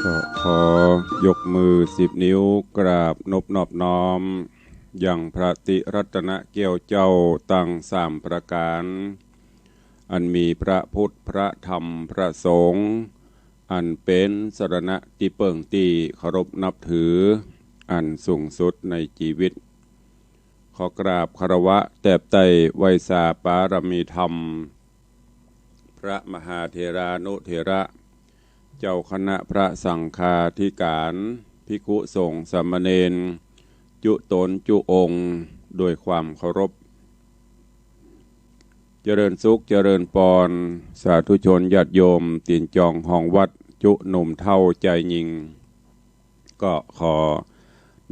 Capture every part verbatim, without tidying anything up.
ก็ขอยกมือสิบนิ้วกราบนบนอบน้อม ยังพระติรัตนแก้วเจ้าตังสามประก๋าน อันมีพระพุทธ พระธรรม พระสงฆ์ อันเป๋นสรณะตี้เปิ้งตี้เคารพนับถือ อันสูงสุดในจีวิต ขอกราบคารวะแตบไต้ไหว้สาปารมีธรรม พระมหาเถรานุเถระ เจ้าคณะพระสังฆาธิการ ภิกขุสงฆ์สามเณร จุต๋นจุองค์ ด้วยความเคารพ เจริญสุขเจริญปอน สาธุชนญาติโยม ตี๋นจองห้องวัด จุหนุ่มเฒ่าจายญิง ก็ขอ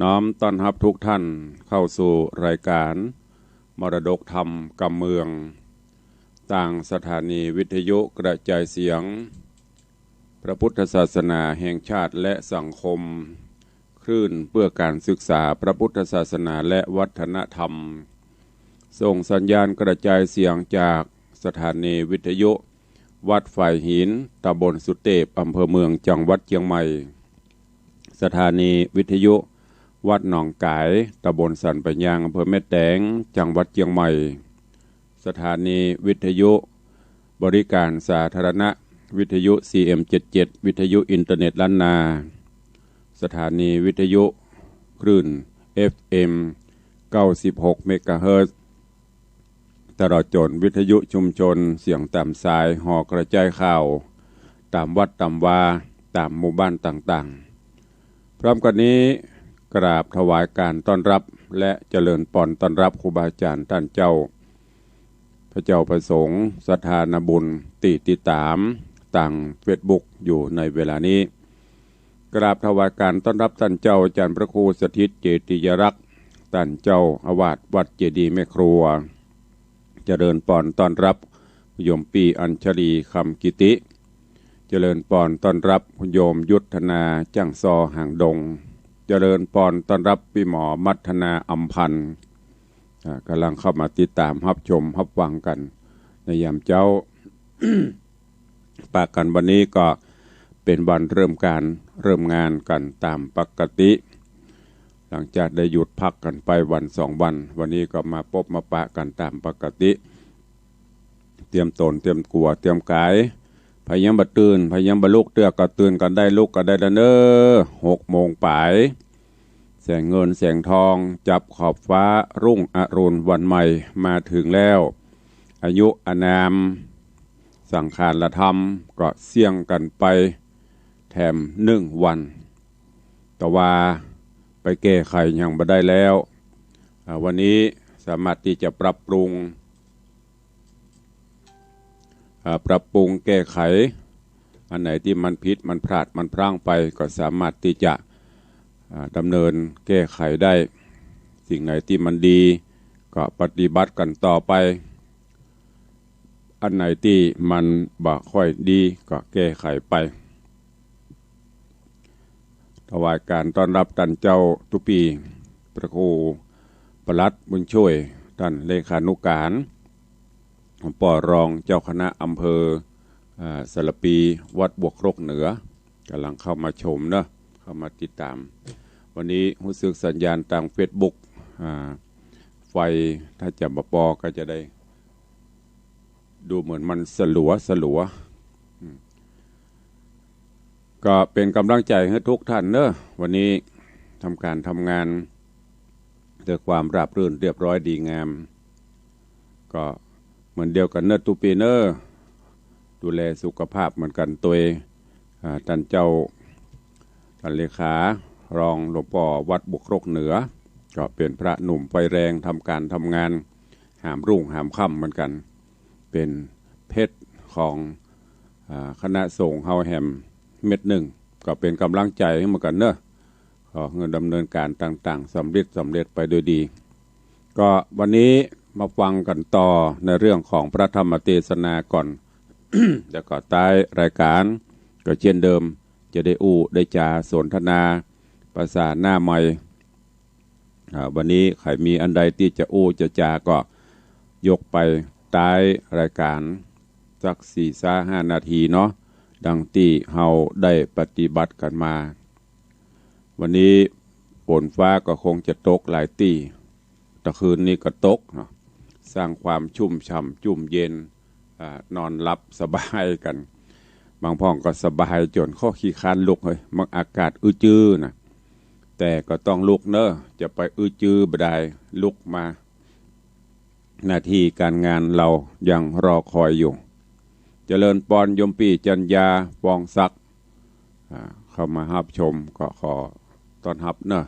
น้อมต้อนฮับทุกท่านเข้าสู่รายการมรดกธรรมกำเมือง ตางสถานีวิทยุกระจายเสียงพระพุทธศาสนาแห่งชาติและสังคม คลื่นเพื่อการศึกษาพระพุทธศาสนาและวัฒนธรรม ส่งสัญญาณกระจายเสียงจากสถานีวิทยุวัดฝายหิน ตำบลสุเตพ อำเภอเมือง จังหวัดเจียงใหม่ สถานีวิทยุวัดหนองก๋าย ตำบลสันป่ายยาง อำเภอแม่แตง จังหวัดเจียงใหม่ สถานีวิทยุบริการสาธารณะ วิทยุ ซีเอ็ม เจ็ดเจ็ด วิทยุอินเทอร์เน็ตล้านนา สถานีวิทยุคลื่น เอฟเอ็ม เก้าสิบหก เมกะเฮิรตซ์ ตลอดจ๋นวิทยุชุมชนเสียงต๋ามสาย หอกระจายข่าว ต๋ามวัดต๋ามวา ต๋ามหมู่บ้านต่างๆ พร้อมกั๋นนี้ กราบถวายการต้อนฮับ และเจริญปอนต้อนฮับครูบาอาจ๋ารย์ต้านเจ้า พระเจ้าพระสงฆ์ ศรัทธานาบุญ ตี้ติดต๋ามตางเฟซบุ๊กอยู่ในเวลานี้ กราบถวายการต้อนฮับต้านเจ้าอาจ๋ารย์พระครูสถิตเจติยรักษ์ ต้านเจ้าอาวาสวัดเจดีย์แม่ครัว เจริญปอนต้อนฮับโยมปี้อัญชลี คำกิติ เจริญปอนต้อนฮับโยมยุทธนา จ้างซอ หางดง เจริญปอนต้อนฮับปี้หมอมัทนา อำพันธ์ อ่า ก่ำลังเข้ามาติดต๋ามฮับชมฮับฟังกั๋นในยามเจ๊า ปะกั๋นวันนี้ก็เป๋นวันเริ่มก๋านเริ่มงานกั๋นต๋ามปกติ หลังจากได้หยุดพักกั๋นไปวันสองวัน วันนี้ก็มาปบมาปะกั๋นต๋ามปกติ เตรียมต๋น เตรียมกั๋ว เตรียมก๋าย ใผยังบ่ตื่น ใผยังบ่ลุกเตื้อก็ตื่นกั๋นได้ ลุกกั๋นได้แล้วเน่อ หกโมงป๋าย แสงเงินแสงทอง จับขอบฟ้า รุ่งอรุณวันใหม่มาเถิงแล้ว อายุอานาม สังขารธรรม ก็เสี้ยงกั๋นไปแถมหนึ่งวัน แต่ว่าไปแก้ไขหยังบ่ได้แล้ว อ่า วันนี้สามารถตี้จะปรับปรุง อ่า ปรับปรุงแก้ไข อันไหนตี้มันผิด มันพลาด มันพลั้งไป ก็สามารถตี้จะ อ่า ดำเนินแก้ไขได้ สิ่งไหนตี้มันดี ก็ปฏิบัติกั๋นต่อไป อันไหนตี้มันบ่ค่อยดี ก็แก้ไขไป ถวายการต้อนฮับต้านเจ้าตุ๊ปี๋ พระครูปลัดบุญช่วย ต้านเลขานุก๋าน ปอ รองเจ้าคณะอำเภอ อ่า สารภี วัดบวกครกเหนือ ก่ำลังเข้ามาชมเนาะ เข้ามาติดต๋าม วันนี้ฮู้สึกสัญญาณตางเฟซบุ๊ก อ่า ไฟถ้าจะบ่ปอก็จะได้ ดูเหมือนมันสลัวสลัว อืม ก็เป๋นก๋ำลังใจ๋หื้อทุกท่านเนาะ วันนี้ทำก๋านทำงานด้วยความราบรื่นเรียบร้อยดีงาม ก็เหมือนเดียวกั๋นเนาะตุ๊ปี๋เนาะ ดูแลสุขภาพเหมือนกั๋นตวย อ่า ต้านเจ้า ต้านเลขา รองหลวงป้อวัดบวกครกเหนือ ก็เป๋นพระหนุ่มไฟแรง ทำก๋านทำงาน หามรุ่งหามค่ำเหมือนกั๋น เป๋นเพชรของ อ่า คณะสงฆ์เฮาแหมเม็ดนึ่ง ก็เป๋นก๋ำลังใจ๋หื้อเหมือนกั๋นเนาะ ขอหื้อดำเนินก๋านต่างๆ สำเร็จ สำเร็จไปด้วยดี ก็วันนี้มาฟังกั๋นต่อในเรื่องของพระธรรมเตสนาก่อน แล้วก็ต๊ายรายก๋านก็เช่นเดิม จะได้อู้ได้จ๋าสนทนาภาษาหน้าใหม่ อ่า วันนี้ใผมีอันใดตี้จะอู้จะจ๋าก็ยกไปต๊ายรายก๋านสักสี่ซาห้านาทีเนาะ ดังตี้เฮาได้ปฏิบัติกั๋นมา วันนี้ฝนฟ้าก็คงจะตกหลายตี้ ตะคืนนี้ก็ตกเนาะ สร้างความชุ่มฉ่ำจุ่มเย็น อ่า นอนหลับสบายกั๋น บางพ่องก็สบายจ๋นข้อขี้คร้านลุก เฮ้ย มันอากาศอื้อจื้อนะ แต่ก็ต้องลุกเน่อ จะไปอื้อจื้อบ่ดาย ลุกมา หน้าตี้ก๋านงานเฮายังรอคอยอยู่ เจริญปอนโยมปี้จันยา ปองศักดิ์ อ่า เข้ามาฮับชมก็ขอต้อนฮับเน่อ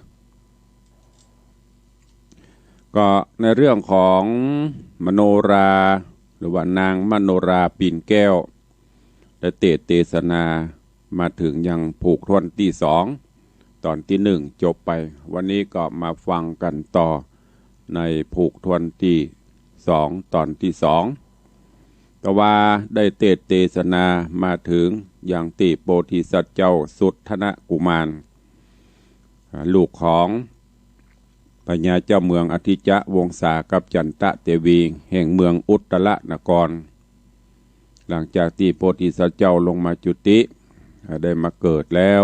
ก็ในเรื่องของมโนรา หรือว่านางมโนรา ปิ่นแก้ว ได้เตสน์เตสนามาเถิงยังผูกถ้วนตี้สอง ต๋อนตี้หนึ่งจบไป วันนี้ก็มาฟังกั๋นต่อในผูกถ้วนตี้สอง ต๋อนตี้สอง แต่ว่าได้เตสน์เตสนามาเถิงยังตี้โพธิสัตว์เจ้าสุทธนกุมาร อ่า ลูกของพญาเจ้าเมืองอทิจจะวงศากับจันตะเตวีแห่งเมืองอุตตรนคร หลังจากตี้โพธิสัตว์เจ้าลงมาจุติ อ่า ได้มาเกิดแล้ว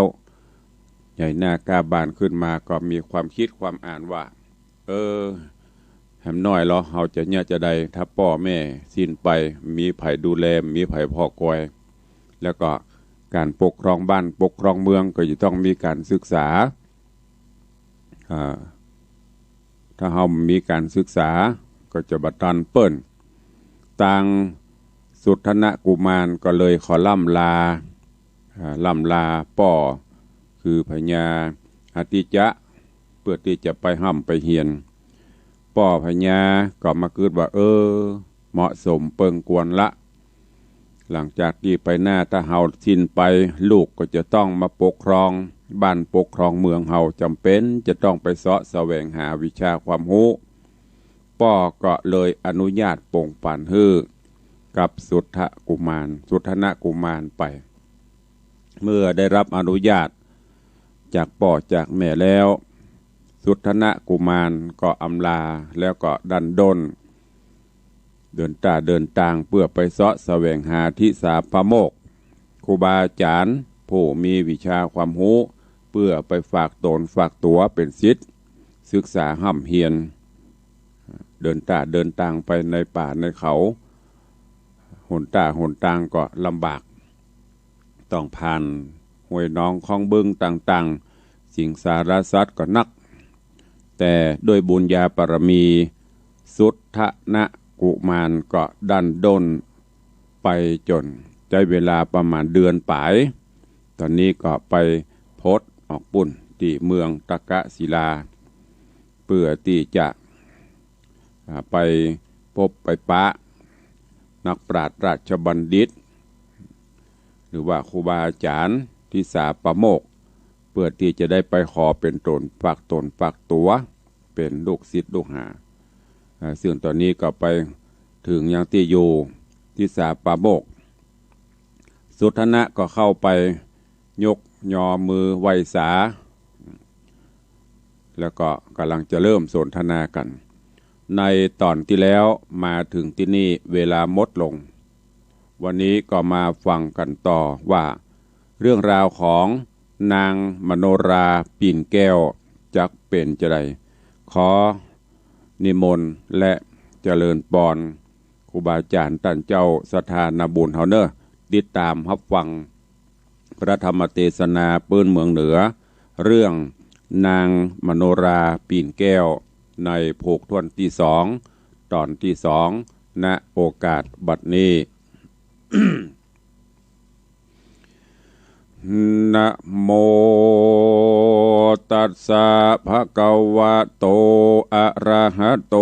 ใหญ่หน้ากล้าบานขึ้นมาก็มีความกึ๊ดความอ่านว่า เออ แหมน้อยลอ เฮาจะเยียะจาใด ถ้าป้อแม่สิ้นไป มีใผดูแล มีใผผ่อคอย แล้วก็ก๋านปกครองบ้านปกครองเมืองก็จะต้องมีก๋านศึกษา อ่า ถ้าเฮาบ่มีก๋านศึกษาก็จะบ่ตันเปิ้น ตางสุทธนกุมารก็เลยขอล่ำลา อ่า ล่ำลาป้อคือพญาอทิจจะ เปื้อตี้จะไปฮ่ำไปเฮียน ป้อพญาก็มากึ๊ดว่า เออ เหมาะสมเปิงควรละ หลังจากตี้ไปหน้าถ้าเฮาสิ้นไป ลูกก็จะต้องมาปกครองบ้านปกครองเมือง เฮาจ๋ำเป๋นจะต้องไปเซาะแสวงหาวิชาความฮู้ ป้อก็เลยอนุญาตปงปันหื้อกับสุทธกุมาร สุทธนกุมารไป เมื่อได้รับอนุญาตจากป้อจากแม่แล้ว สุทธนกุมารก็อำลา แล้วก็ดั้นด้น เดินต้าเดินตางเปื้อไปเซาะแสวงหาทิสาปะโมกข์ ครูบาอาจ๋ารย์ผู้มีวิชาความฮู้ เปื้อไปฝากต๋นฝากตั๋วเป๋นศิษย์ ศึกษาฮ่ำเฮียน เดินต้าเดินตางไปในป่าในเขา หนต้าหนตางก็ลำบาก ต้องผ่านห้วยหนองของบึงต่างๆ สิงสารสัตว์ก็นัก แต่ด้วยบุญญาบารมี สุทธนกุมารก็ดั้นด้นไปจ๋นใจ๊เวลาประมาณเดือนป๋าย ต๋อนนี้ก็ไปพดออกปู๊นตี้เมืองตักกศิลา เปื้อตี้จะ อ่า ไปปบไปปะนักปราชญ์ราชบัณฑิต หรือว่าครูบาอาจ๋ารย์ทิสาปะโมกข์ เปื้อตี้จะได้ไปขอเป๋นต๋นฝากต๋นฝากตั๋ว เป๋นลูกศิษย์ลูกหา อ่า ซึ่งต๋อนนี้ก็ไปเถิงยังตี้อยู่ทิสาปะโมกข์ สุทธนะก็เข้าไปยกยอมือไหว้สา แล้วก็ก่ำลังจะเริ่มสนทนากั๋น ในต๋อนตี้แล้วมาเถิงตี้นี่เวลาหมดลง วันนี้ก็มาฟังกั๋นต่อว่า เรื่องราวของนางมโนราปิ่นแก้วจักเป๋นจาใด ขอนิมนต์และเจริญปอนครูบาอาจ๋ารย์ต้านเจ้าศรัทธานาบุญเฮาเน่อ ติดต๋ามฮับฟังพระธรรมเตสนาปื้นเมืองเหนือ เรื่องนางมโนราปิ่นแก้ว ในผูกถ้วนตี้สอง ต๋อนตี้สอง ณ โอกาสบัดนี้ นะโมตัสสะภะคะวะโต อะระหะโต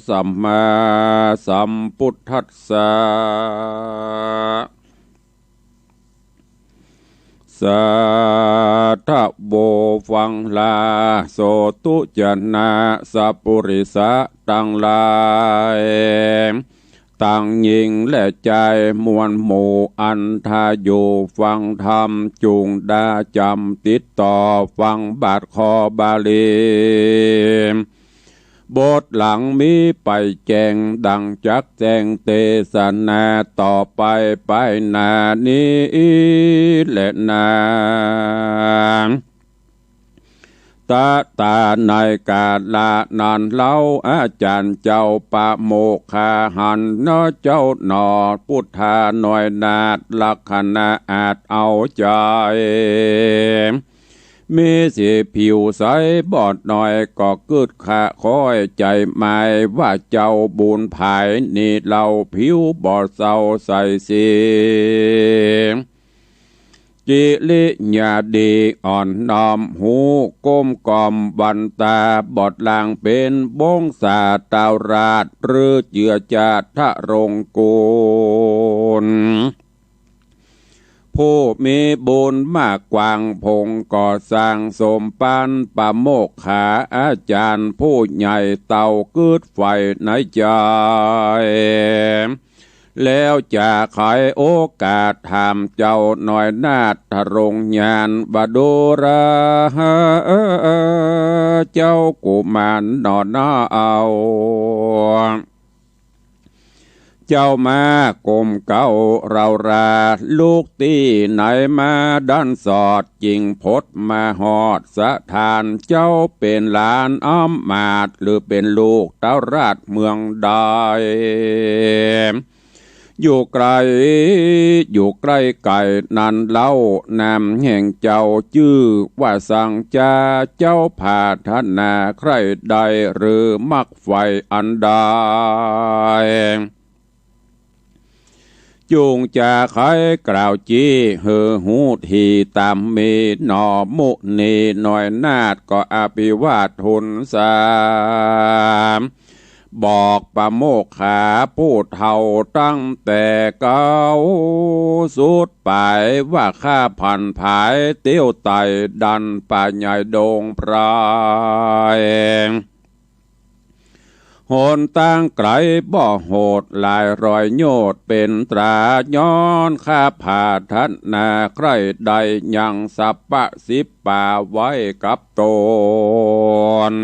สัมมาสัมพุทธัสสะ สาธะโว ฟังลา โสตุจะนะสัปปุริสะตังหลาย ตังญิงและจายมวลหมู่อันทาอยู่ฟังธรรม จุ่งดาจ๋ำติดต่อฟังบาทคอบาลี บทหลังมีไปแจ้งดังจักแจ้งเตสนาต่อไปไปหน้านี้แลนา ตะตาในกาละนั้นเล่าอาจ๋ารย์เจ้าปะโมคคัลลาหันต์เนาะเจ้าหนอ ปุทธาน้อยนาฏลักขณะอาจเอาใจ๋ มีสีผิวใสบอดน้อยก็กึ๊ดคะค้อยใจ๋หมายว่าเจ้าบุญผายนี้เล่าผิวบ่เศร้าใสสี กิริยาดีอ่อนน้อมหูกลมกล่อมวันตาบอดลางเป๋นวงศาตราชหรือเจือจาทะรงค์กุล ผู้มีบุญมากกว้างผงก่อสร้างสมปันปะโมคคัลลาอาจ๋ารย์ผู้ใหญ่เต้ากึ๊ดใฝ่ในใจ๋ แล้วจะไขโอกาสถามเจ้าน้อยนาฏทรงญาณว่าดูราเจ้ากุมารหนอนาเอา เจ้ามากลมเกล้าเร้าราลุกตี้ไหนมาด้านสอด จึงผดมาฮอดสถาน เจ้าเป๋นหลานอำมาตย์หรือเป๋นลูกเต้าราชเมืองใด อยู่ไกลอยู่ใก้ไก๋นั้นเล่า นามแห่งเจ้าจื้อว่าสังจา เจ้าผาถนาใคร่ใด่หรือมักใฝ่อันใด จุ่งจะไขกล่าวจี้หื้อฮู้ทีต๋ามมีหนอ มุนีน้อยนาฏก็อภิวาททูลสาม บอกปะโมคคัลลาผู้เฒ่าตั้งแต่เก๊าสุดป๋าย ว่าข้าผันผายเตียวไต่ดันป่าใหญ่ดงไพร หนตางไก๋บ่โหดหลายร้อยโยชน์ เป๋นตราย้อนข้าผาถนาใคร่ใด่ยังสัพพะสิบป๋าไว้กับต๋น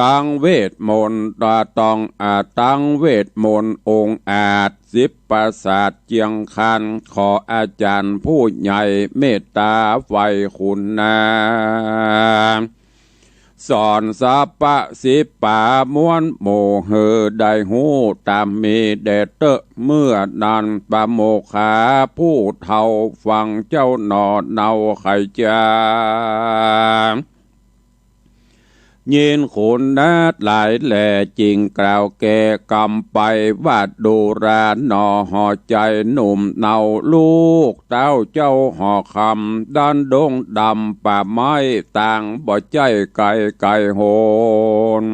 ตังเวทมนต์ตาตองอาจ ตังเวทมนต์องค์อาจ สิบประสาทเจียงคาน ขออาจ๋ารย์ผู้ใหญ่เมตต๋าใฝ่คุณนา สอนสัพพะสิบป๋าม้วนหมู่หื้อได้ฮู้ต๋ามมีแด่เต๊อะ เมื่อนั้นปะโมคคัลลาผู้เฒ่าฟังเจ้าหนอเนาไขจ๋า ยินคุณนาฏหลายแลจึงกล่าวแก่กำไปว่าดูราหนอหอใจ๋หนุ่มเนาลูกเต้าเจ้าหอคำ ด้านดงดำป่าไม้ต่างบ่ใจ้ไก๋ไก๋โหน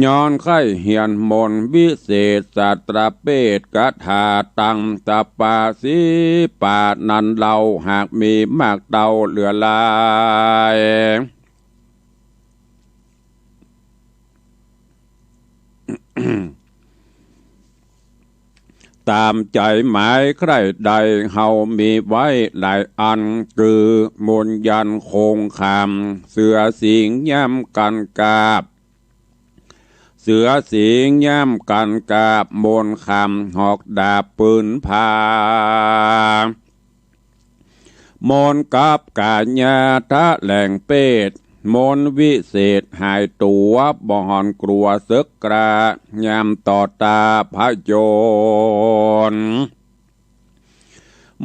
ย้อนใค่เหียนมนต์วิเศษสัตตะเปทคาถาตังสัพพะสิบป๋านั้นเล่า หากมีมากเต้าเหลือหลาย ต๋ามใจ๋หมายใคร่ใด่เฮามีไว้หลายอัน คือมนต์ยันต์คงคำ เสือสิงห์ย่ำกันกาบ เสือสิงห์ย่ำกันกาบ มนต์คำหอกดาบปืนผา มนต์กับกายาทะแหลงเปท มนต์วิเศษหายตั๋วบ่หอนกลัวเสิกกล้า ยามต่อต้านพยนต์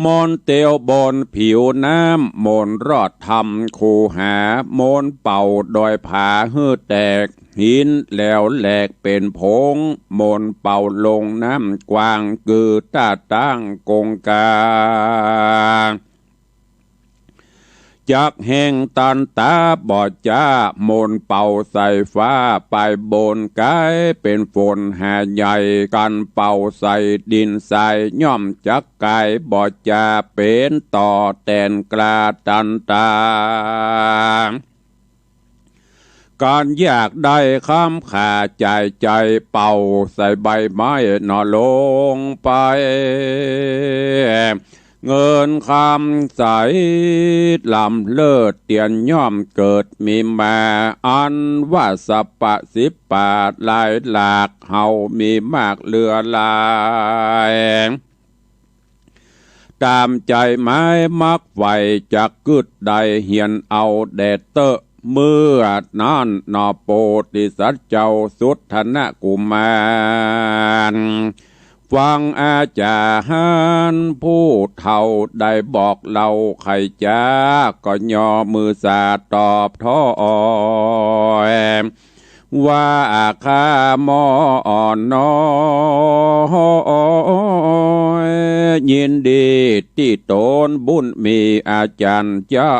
มนต์เตียวบนผิวน้ำ มนต์รอดถ้ำคูหา มนต์เป่าดอยผาหื้อแตก หินแหลวแหลกเป๋นผง มนต์เป่าลงน้ำกว้าง คือต้าตั้งกงกา จักแห่งตันต๋าบ่จ้า มนต์เป่าใส่ฟ้าไปบน ก๋ายเป๋นฝนหาใหญ่ กันเป่าใส่ดินทราย ย่อมจักก๋ายบ่จ้า เป๋นต่อแตนกล้าตันต๋า ก๋านอยากได้คำขาจ่ายใจ๋ เป่าใส่ใบไม้หนอลงไป เงินคำใสล้ำเลิศเตียรย่อมเกิดมีมา อันว่าสัพพะสิบประหลายหลาก เฮามีมากเหลือหลาย ต๋ามใจ๋หมายมักใฝ่ จักกึ๊ดได้เหียนเอาแด่เต๊อะ เมื่อนั้นหนอโพธิสัตว์เจ้าสุทัณณกุมาร ฟังอาจ๋ารย์ผู้เฒ่าได้บอกเล่าไขจ๋า ก็ย่อมือสาตอบถ้อย ว่าข้าหม่อน้อย ยินดีตี้ต๋นบุญมีอาจ๋ารย์เจ้า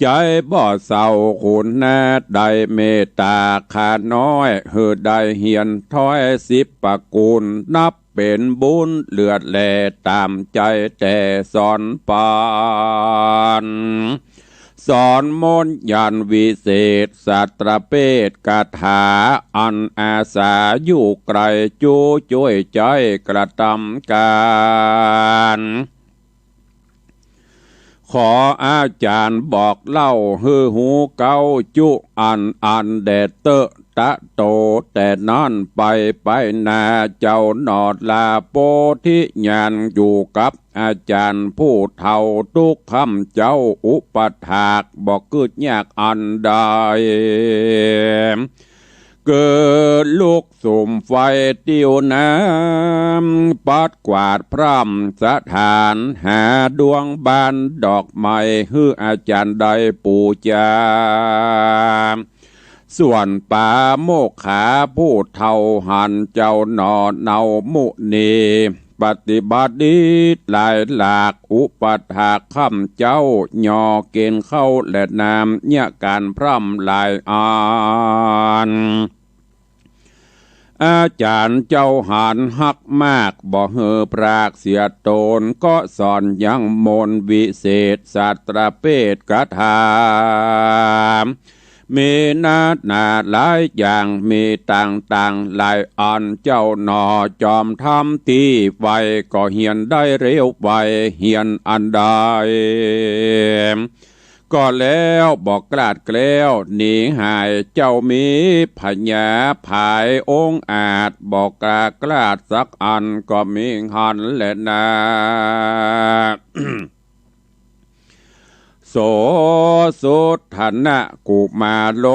ใจ๋บ่เศร้าคุณนา ได้เมตต๋าข้าน้อย หื้อได้เหียนถ้อยสิบประกูล นับเป๋นบุญเลิศแล ต๋ามใจ๋แต่สอนปัน สอนมนต์ยันต์วิเศษ สัตตะเปทคาถา อันอาสาอยู่ไก๋ จู้จ้วยใจ๊กระตำก๋าน ขออาจ๋ารย์บอกเล่าหื้อฮู้เก๊าจุอันอันแด่เต๊อะ ตะโตแต่นั้นไป ไปหน้าเจ้าหนอ ลาโพธิญาณอยู่กับอาจ๋ารย์ผู้เฒ่า ตุ๊กค่ำเจ๊าอุปถาก บ่กึ๊ดยากอันใด เกิดลุกสุมไฟ ติ้วน้ำ ปัดกวาดพร่ำสถาน หาดวงบานดอกไม้ หื้ออาจ๋ารย์ได้ปู๋จา ส่วนปาโมกขาผู้เฒ่าหัน เจ้าหนอเนามุนี ปฏิบัติดีหลายหลาก อุปถากค่ำเจ๊า ย่อเก๋นข้าวและน้ำ เยียะก๋านพร่ำหลายอัน อาจ๋ารย์เจ้าหันฮักมาก บ่หื้อพรากเสียต๋น ก็สอนยังมนต์วิเศษ สัตตะเปทคาถา มีนานาหลายอย่าง มีต่างๆ หลายอัน เจ้าหนอจอมธรรมตี้ไว ก็เหียนได้เร็วไว เหียนอันใด ก็แล้วบ่คลาดแคล้วหนีหาย เจ้ามีผญาผายองอาจ บ่กล้าคลาดสักอัน ก็มีหั้นแลนา โส สุทัณณกุมาโร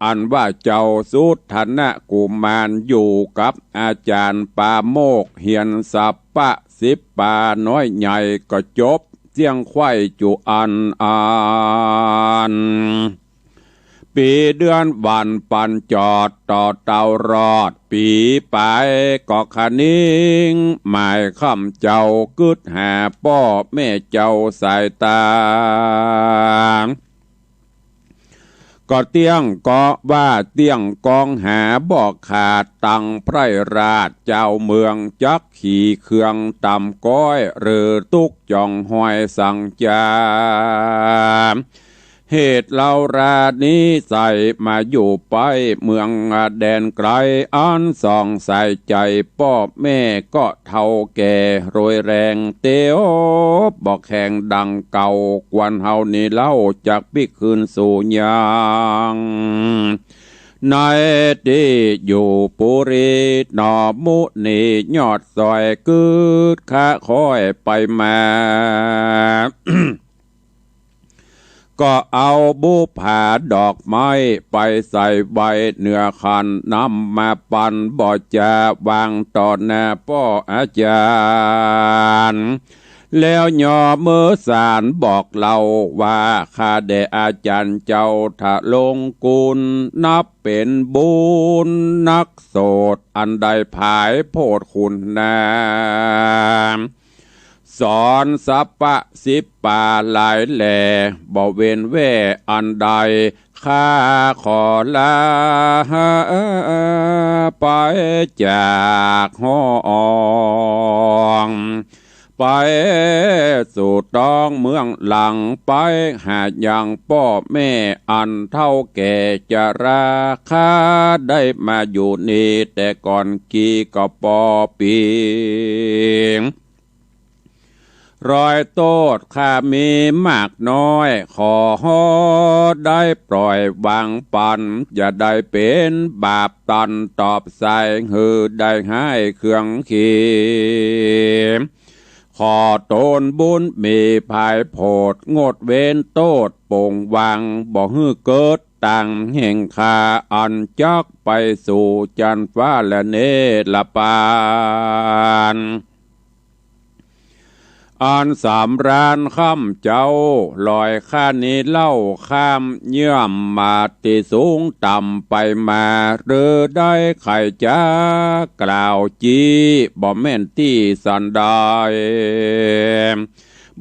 อันว่าเจ้าสุทัณณกุมารอยู่กับอาจ๋ารย์ปาโมกข์ เหียนสัพพะสิบประน้อยใหญ่ก็จบเสี้ยงไขว้จุอันอัน ปี๋เดือนวันปันจอดต่อเต้ารอด ปี๋ป๋ายก็คะนิง หมายค่ำเจ๊ากึ๊ดหาป้อแม่เจ้าสายต๋า ก็เตี้ยงเกาะว่าเตี้ยงกองหาบ่ขาด ตังไพร่ราชเจ้าเมืองจักขี่เคืองต่ำก้อย หรือตุ๊กจ่องห้อยสังจา เหตุเฮารานี้ใส่มาอยู่ไปเมืองแดนไก๋ อันสองสายใจ๋ป้อแม่ก็เฒ่าแก่โรยแรงเตียว บ่แข็งดังเก่า ควรเฮานี้เล่าจักปิ๊กคืนสู่ยัง ในตี้อยู่ปุรีหนอมุนี ยอดสอยกึ๊ดคะคอยไปมา ก็เอาบุปผาดอกไม้ไปใส่ไว้เหนือขัน นำมาปันบ่จาวางต่อหน้าป้ออาจ๋ารย์ แล้วย่อมือสานบอกเล่าว่า ข้าแด่อาจ๋ารย์เจ้าทะลงกุณ นับเป๋นบุญนักโสด อันได้ผายโพธิคุณนา สอนสัพพะสิบประหลายแหล่ บ่เว้นแว่อันใด ข้าขอลาไปจากห้อง ไปสู่ต๊องเมืองหลัง ไปหายังป้อแม่อันเฒ่าแก่จรา ข้าได้มาอยู่นี่แต่ก่อนกี่ก็ปอปี รอยโต้ษข้ามีมากน้อย ขอได้ปล่อยวางปัน อย่าได้เป๋นบาปตันตอบใส่ หื้อได้หายเครื่องขี ขอตนบุญมีภัยโผด งดเว้นโต้ษปงวาง บ่หื้อเกิดตางแห่งข้า อันจักไปสู่จันฟ้าและเนรปาน อันสำราญค่ำเจ้า ลอยข้านี้เล่าข้ามเยื่อมมาตี้สูงต่ำไปมา หรือได้ใครจะกล่าวจี้ บ่แม่นตี้สันใด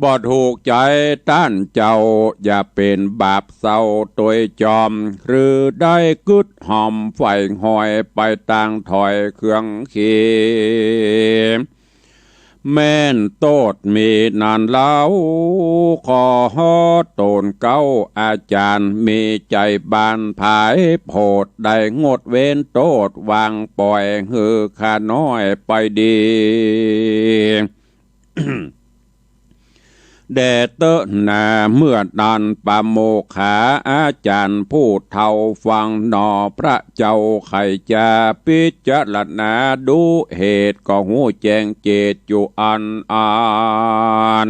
บ่ถูกใจ๋ต้านเจ้า อย่าเป๋นบาปเศร้าตวยจอม หรือได้กึ๊ดหอมใฝ่หอยไปตางถอยเครื่องขี แม่นโต้ษมีนั้นเล่า ขอตนเก้าอาจารย์ มีใจ๋บานผายโผด ได้งดเว้นโต้ษวางปล่อย หื้อข้าน้อยไปดี แด่เต๊อะนา เมื่อนั้นปะโมกขาอาจารย์ผู้เฒ่าฟังหนอ พระเจ้าใครจะพิจารณาดูเหตุ ก็ฮู้แจ้งเจตอยู่อันอัน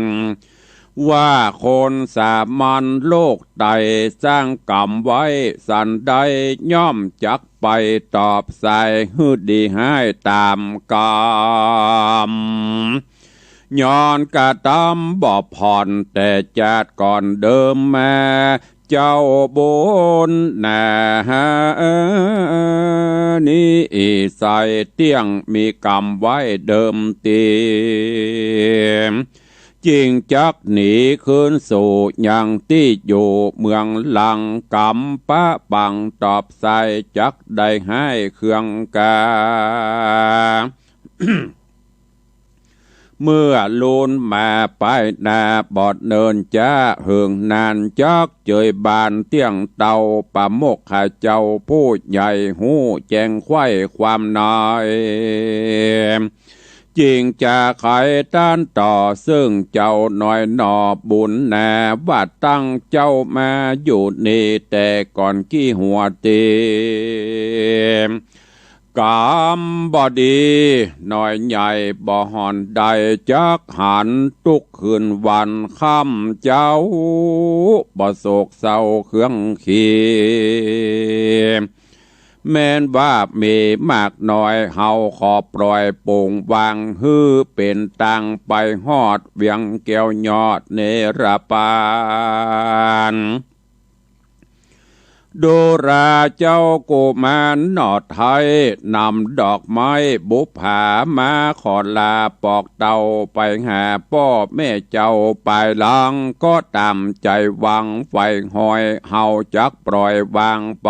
ว่าคนสามัญโลกใดสร้างกรรมไว้สันใด ย่อมจักไปตอบใส่ หื้อดีหายต๋ามกรรม ย้อนกระตำบ่ผ่อนแต่จาติก่อนเดิมมา เจ้าบุญนานี้ใส่เตี้ยงมีกรรมไว้เดิมตี้ จึงจักหนีคืนสู่ยังตี้อยู่เมืองหลัง กรรมปะปังตอบใส่ จักได้หายเครื่องกา เมื่อลุนมาปายหน้าบ่เนินจ๊า เหิงนานจักเจยบานเตี้ยงเต้า ปะโมกขาเจ้าผู้ใหญ่ฮู้แจ้งไขว้ความใน จึงจะไขต้านต่อซึ่งเจ้าน้อยหนอบุญนา ว่าตั้งเจ้ามาอยู่นี่แต่ก่อนกี่หัวตี้ กรรมบ่ดีน้อยใหญ่บ่ห่อนใด จักหันทุกคืนวันค่ำเจ้า บ่โศกเศร้าเครื่องขี แม้นว่ามีมากน้อย เฮาขอปล่อยปงวาง หื้อเป๋นตางไปฮอดเวียงแก้วยอดเนรปาน ดูราเจ้ากุมารหนอไท้ นำดอกไม้บุปผามาขอลาปอกเต้า ไปหาป้อแม่เจ้าปายหลัง ก็ต๋ามใจ๋หวังใฝ่หอย เฮาจักปล่อยวางไป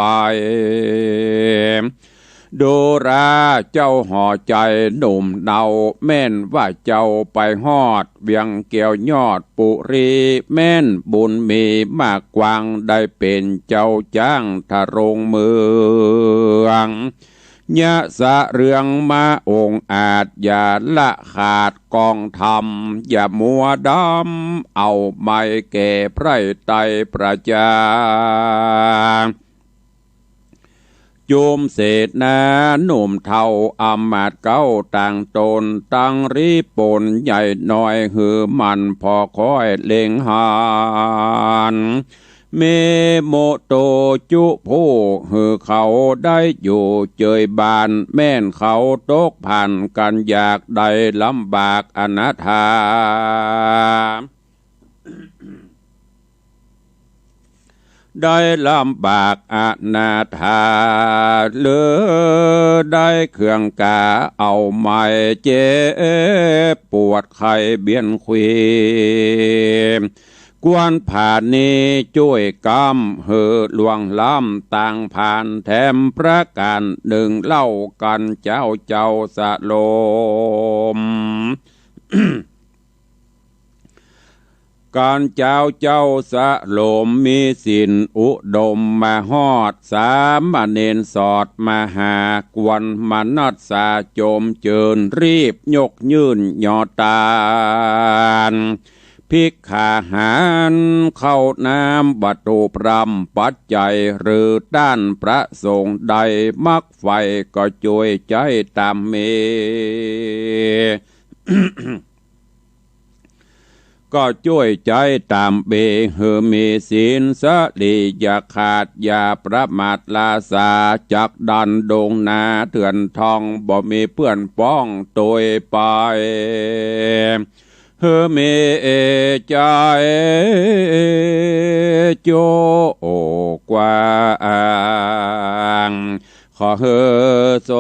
ดูราเจ้าหอใจ๋หนุ่มเนา แม้นว่าเจ้าไปฮอดเวียงแก้วยอดปุรี แม้นบุญมีมากกว้าง ได้เป๋นเจ้าจ๊างทรงเมือง ยะสะเรืองมาองอาจ อย่าละขาดกองธรรม อย่ามัวดำเอาไมแก่ไพร่ไตรประจา จุมเสนาหนุ่มเฒ่าอำมาตย์เก๊าต่างต๋น ตังรีปนใหญ่น้อย หื้อมันผ่อคอยเล็งหัน เมโมโตจุผู้หื้อเขาได้อยู่เจยบาน แม้นเขาตกพันกั๋นอยากได้ลำบากอนาถา ได้ลำบากอนาถา หรือได้เครื่องกาเอาไม้เจ็บปวดไข้เบียนควี ควรผานี้จ้วยก๊ำหื้อล่วงล้ำตางผ่านแถมประก๋านนึ่งเล่ากั๋น เจ้าเจ้าสะลม กั๋นเจ๊าเจ้าสะหลมมีศีลอุดมมาฮอด สามเณรสอดมหากวน มนัสสาจมเจิญ รีบยกยื่นยอตาน ภิกขาหาร ข้าวน้ำวัตถุพร่ำปัจจัย หรือต้านประสงค์ใด มักใฝ่ก็จ้วยใจ๊ต๋ามเม ก็จ้วยใจ๊ต๋ามเบ หื้อมีศีลสะหลีอย่าขาด อย่าประมาทละสา จักดันดงนาเถื่อนทอง บ่มีเปื้อนป้องตวยไป หื้อมีใจ๋โจ้กว้าง ขอหื้อส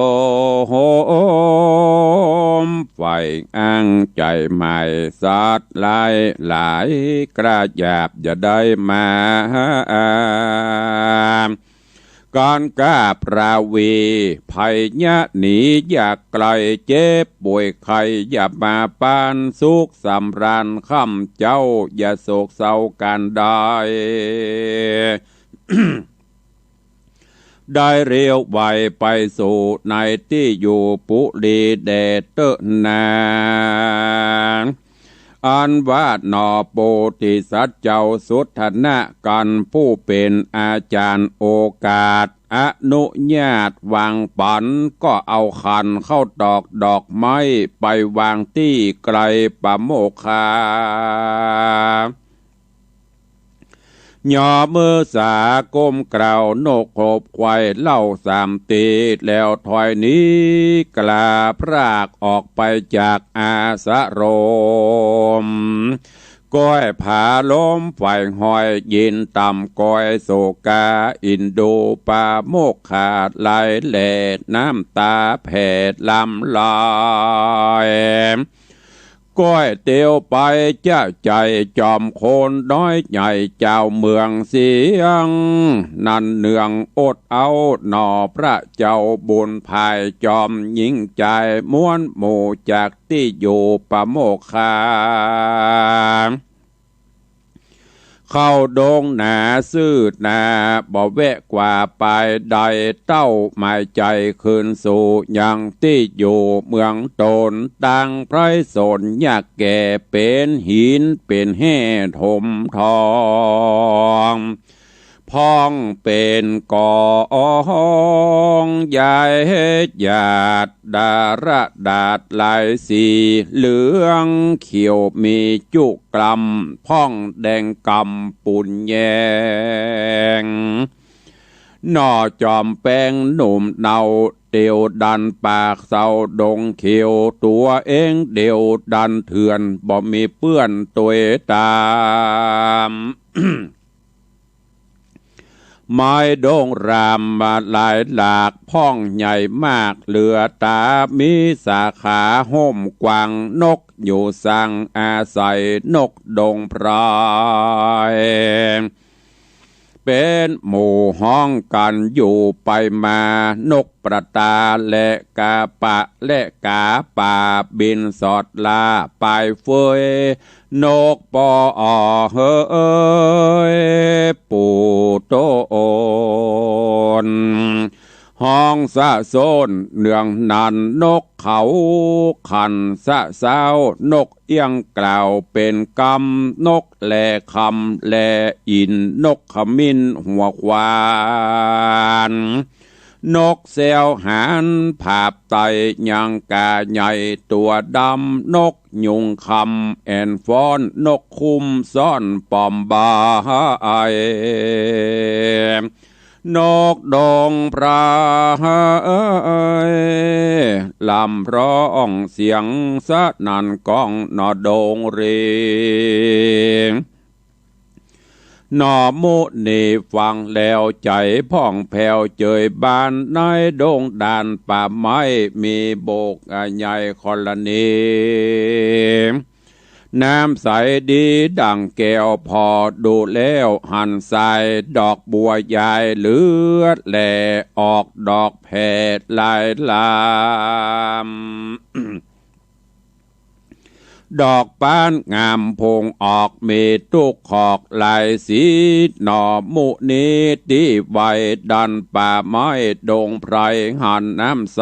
มใฝ่อ้างใจ๋หมาย สัตว์หลายหลายกล้าหยาบอย่าได้มา ก๋านกล้าประวี ภัยยะหนีอย่าไกล เจ็บป่วยไข้อย่ามาปาน สุขสำราญค่ำเจ๊า อย่าโศกเศร้าก๋านใด ได้เร็วไวไปสู่ในตี้อยู่ปุรีแด่เต๊อะนา อันว่าหนอโพธิสัตว์เจ้าสุทัณณะกั๋น ผู้เป๋นอาจ๋ารย์โอกาส อนุญาตวางปั๋น ก็เอาขันข้าวตอกดอกไม้ ไปวางตี้ไกลปะโมกขา ย่อมือสาก้มกราบ นกขบไขว่เล่าสามตี้ แล้วถอยหนีกล้าพรากออกไปจากอาสรม ก้อยผาลมฝ่ายห้อย ยินต่ำก้อยโศกา อินดูปะโมกขาไหลแหล่ น้ำต๋าแผ่ลำไหล ก้อยเตียวไปจะใจ๋ จอมโคนน้อยใหญ่เจ้าเมืองเสียง นั้นเนืองอดเอาหนอพระเจ้าบุญภาย จอมหญิงจายม้วนหมู่จากตี้อยู่ปะโมกขา เข้าดงหนาซื่อหนา บ่แวะกว่าปายใด เต้าหมายใจ๋คืนสู่ยังตี้อยู่เมืองต๋น ตังไพรสนยากแก่ เป๋นหินเป๋นแฮ่ถมทอง พ่องเป๋นก๋องใหญ่หยาด ดาระดาษหลายสี เหลืองเขียวมีจุกล้ำ พ่องแดงกำปูนแยง หน่อจอมแปงหนุ่มเนา เตียวดันปากเสาดงเขียว ตั๋วเองเดียวดันเถื่อน บ่มีเปื้อนตวยต๋าม ไม้ดงรามมาหลายหลาก พ่องใหญ่มากเหลือต๋า มีสาขาห้มกว้าง นกอยู่สังอาศัย นกดงไพร เป๋นหมู่ฮ้องกั๋นอยู่ไปมา นกประตาและกาปะและกาป่า บินสอดล่าปายเฟย นกปอเหยปู่โตน ฮ้องสะโซนเนืองนั้น นกเขาขันสะเซ้า นกเอี้ยงกล่าวเป๋นกำ นกแลคำแลอินทร์ นกขมิ้นหัวขวาน นกแซวหานผาบไต ยังกาใหญ่ตั๋วดำ นกยุงคำแอ่นฟ้อน นกคุ้มซ่อนปอมบาย นกดงไพร ลำร้องเสียงสนั่นก้องหนอดงเรง หนอหมู่นี้ฟังแล้วใจ๋พ่องแผ้วเจยบาน ในดงดานป่าไม้มีโบกใหญ่ครณี น้ำใสดีดั่งแก้ว ผ่อดูแล้วหันใส ดอกบัวใหญ่เหลือแล ออกดอกแผ่หลายลำ ดอกป๊านงามผงออก มีตุ๊กขอกหลายสี หน่อมุนีตี้ไหว ดันป่าไม้ดงไพร หันน้ำใส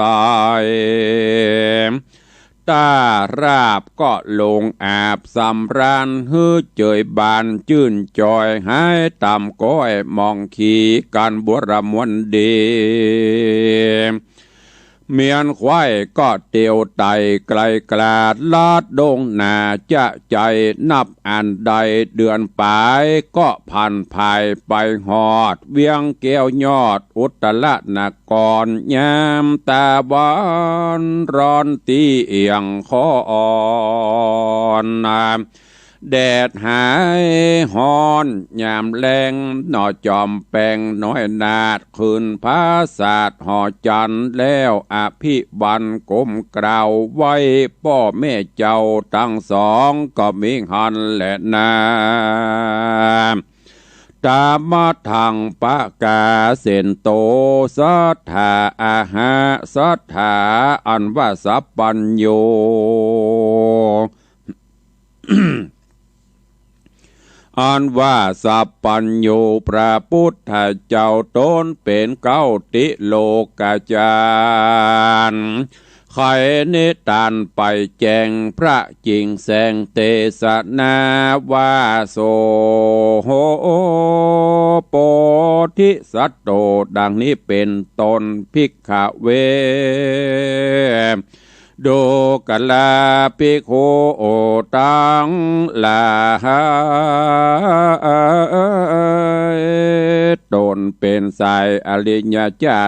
ต้าราบก็ลงอาบสำราญ หื้อเจยบานจื้นจอย หายต่ำก้อยหมองขี กันบัวระมวลดี เมียนควายก็เตียวไต่ไกลกลาด ลาดดงหนาจะใจ๋นับอันใด เดือนป๋ายก็ผ่านผายไปฮอด เวียงแก้วยอดอุตรนคร ยามตะวันร้อนตี้เอี่ยงคอน แดดหายฮ้อนยามแลง หน่อจอมแปงน้อยนาฏ ขึ้นผาสาทหอจันทร์ แล้วอภิวันก้มกราบไหว้ ป้อแม่เจ้าตังสอง ก็มีหั้นแลนา ตามะทังปะกาเสนโต สัตถาอะหะ สัตถา อันว่าสัพพัญญู อันว่าสัพพัญญู พระปุทธเจ้าต๋นเป๋นเก๊าติโลกจารย์ ไขนิตานไปแจ้งพระจิ่งแสงเตสนาว่า โส โพธิสัตโต ดังนี้เป๋นต้น ภิกขเว ดูกราภิกขุตังหลาย ต๋นเป๋นสายอริยเจ้า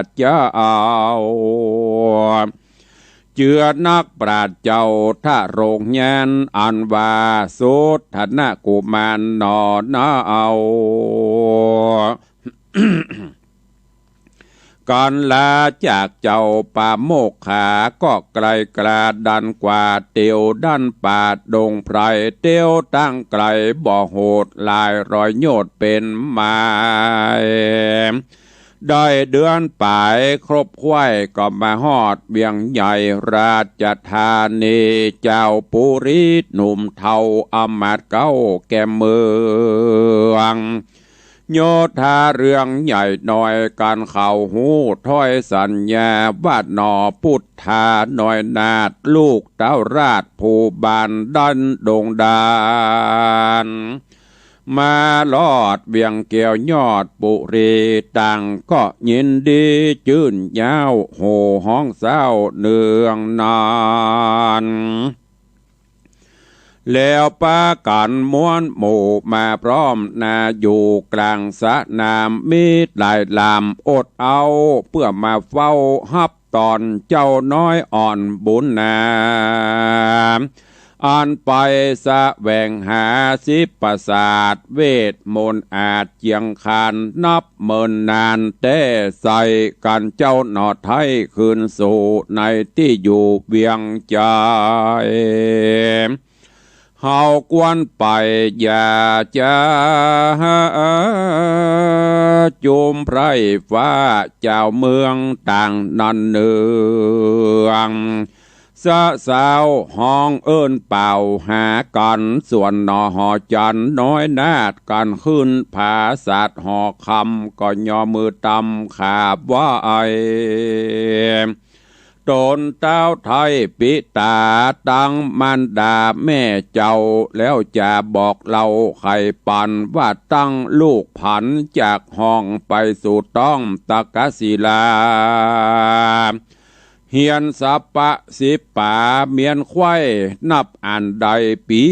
เจือนักปราชญ์เจ้าทะโลงญาณ อันว่าสุทธนกุมารหนอนา กั๋นลาจากเจ้าปาโมกขา ก็ไกลกล้าดันกว่า เตียวดันป่าดงไพร เตียวตั้งไกลบ่โหด หลายร้อยโยชน์เป๋นมาย ได้เดือนป๋ายครบถ้วน ก็มาฮอดเวียงใหญ่ราชธานี เจ้าปุรีหนุ่มเฒ่าอำมาตย์เก๊าแก่เมือง โยธาเรื่องใหญ่น้อย กั๋นเขาฮู้ถ้อยสัญญา ว่าหนอปุทธาน้อยนาฏ ลูกเต้าราชผู้บานดันดงดาน มารอดเวียงแก้วยอดปุรี ต่างก็ยินดีจื้นเย้า โห่ฮ้องเซ้าเนืองนาน แล้วปากั๋นม้วนหมู่มาพร้อมนา อยู่กลางสนามมีหลายลำ อดเอาเปื้อมาเฝ้าฮับ ต๋อนเจ้าน้อยอ่อนบุญนา อันไปแสวงหาศิลปศาสตร์ เวทมนต์อาจเจียงคาน นับเมินนานแต๊ใส่ กั๋นเจ้าหนอไท้คืนสู่ ในตี้อยู่เวียงใหญ่ เฮาควรไปอย่าจ๊า จุมไพร่ฟ้าเจ้าเมืองต่างนันเนือง สะสาวฮ้องเอิ้นเป่าหากั๋น ส่วนหนอหอจันทร์น้อยนาฏ กั๋นขึ้นผาสาทหอคำ ก็ยอมือตำขาบไหว้ ต๋นเต้าไท้ปิต๋าตังมารดาแม่เจ้า แล้วจะบอกเล่าไขปัน ว่าตั้งลูกผันจากห้องไปสู่ต้องตะกศิลา เฮียนสัพพะสิบป๋าเมียนไขว้นับอันใดปี๋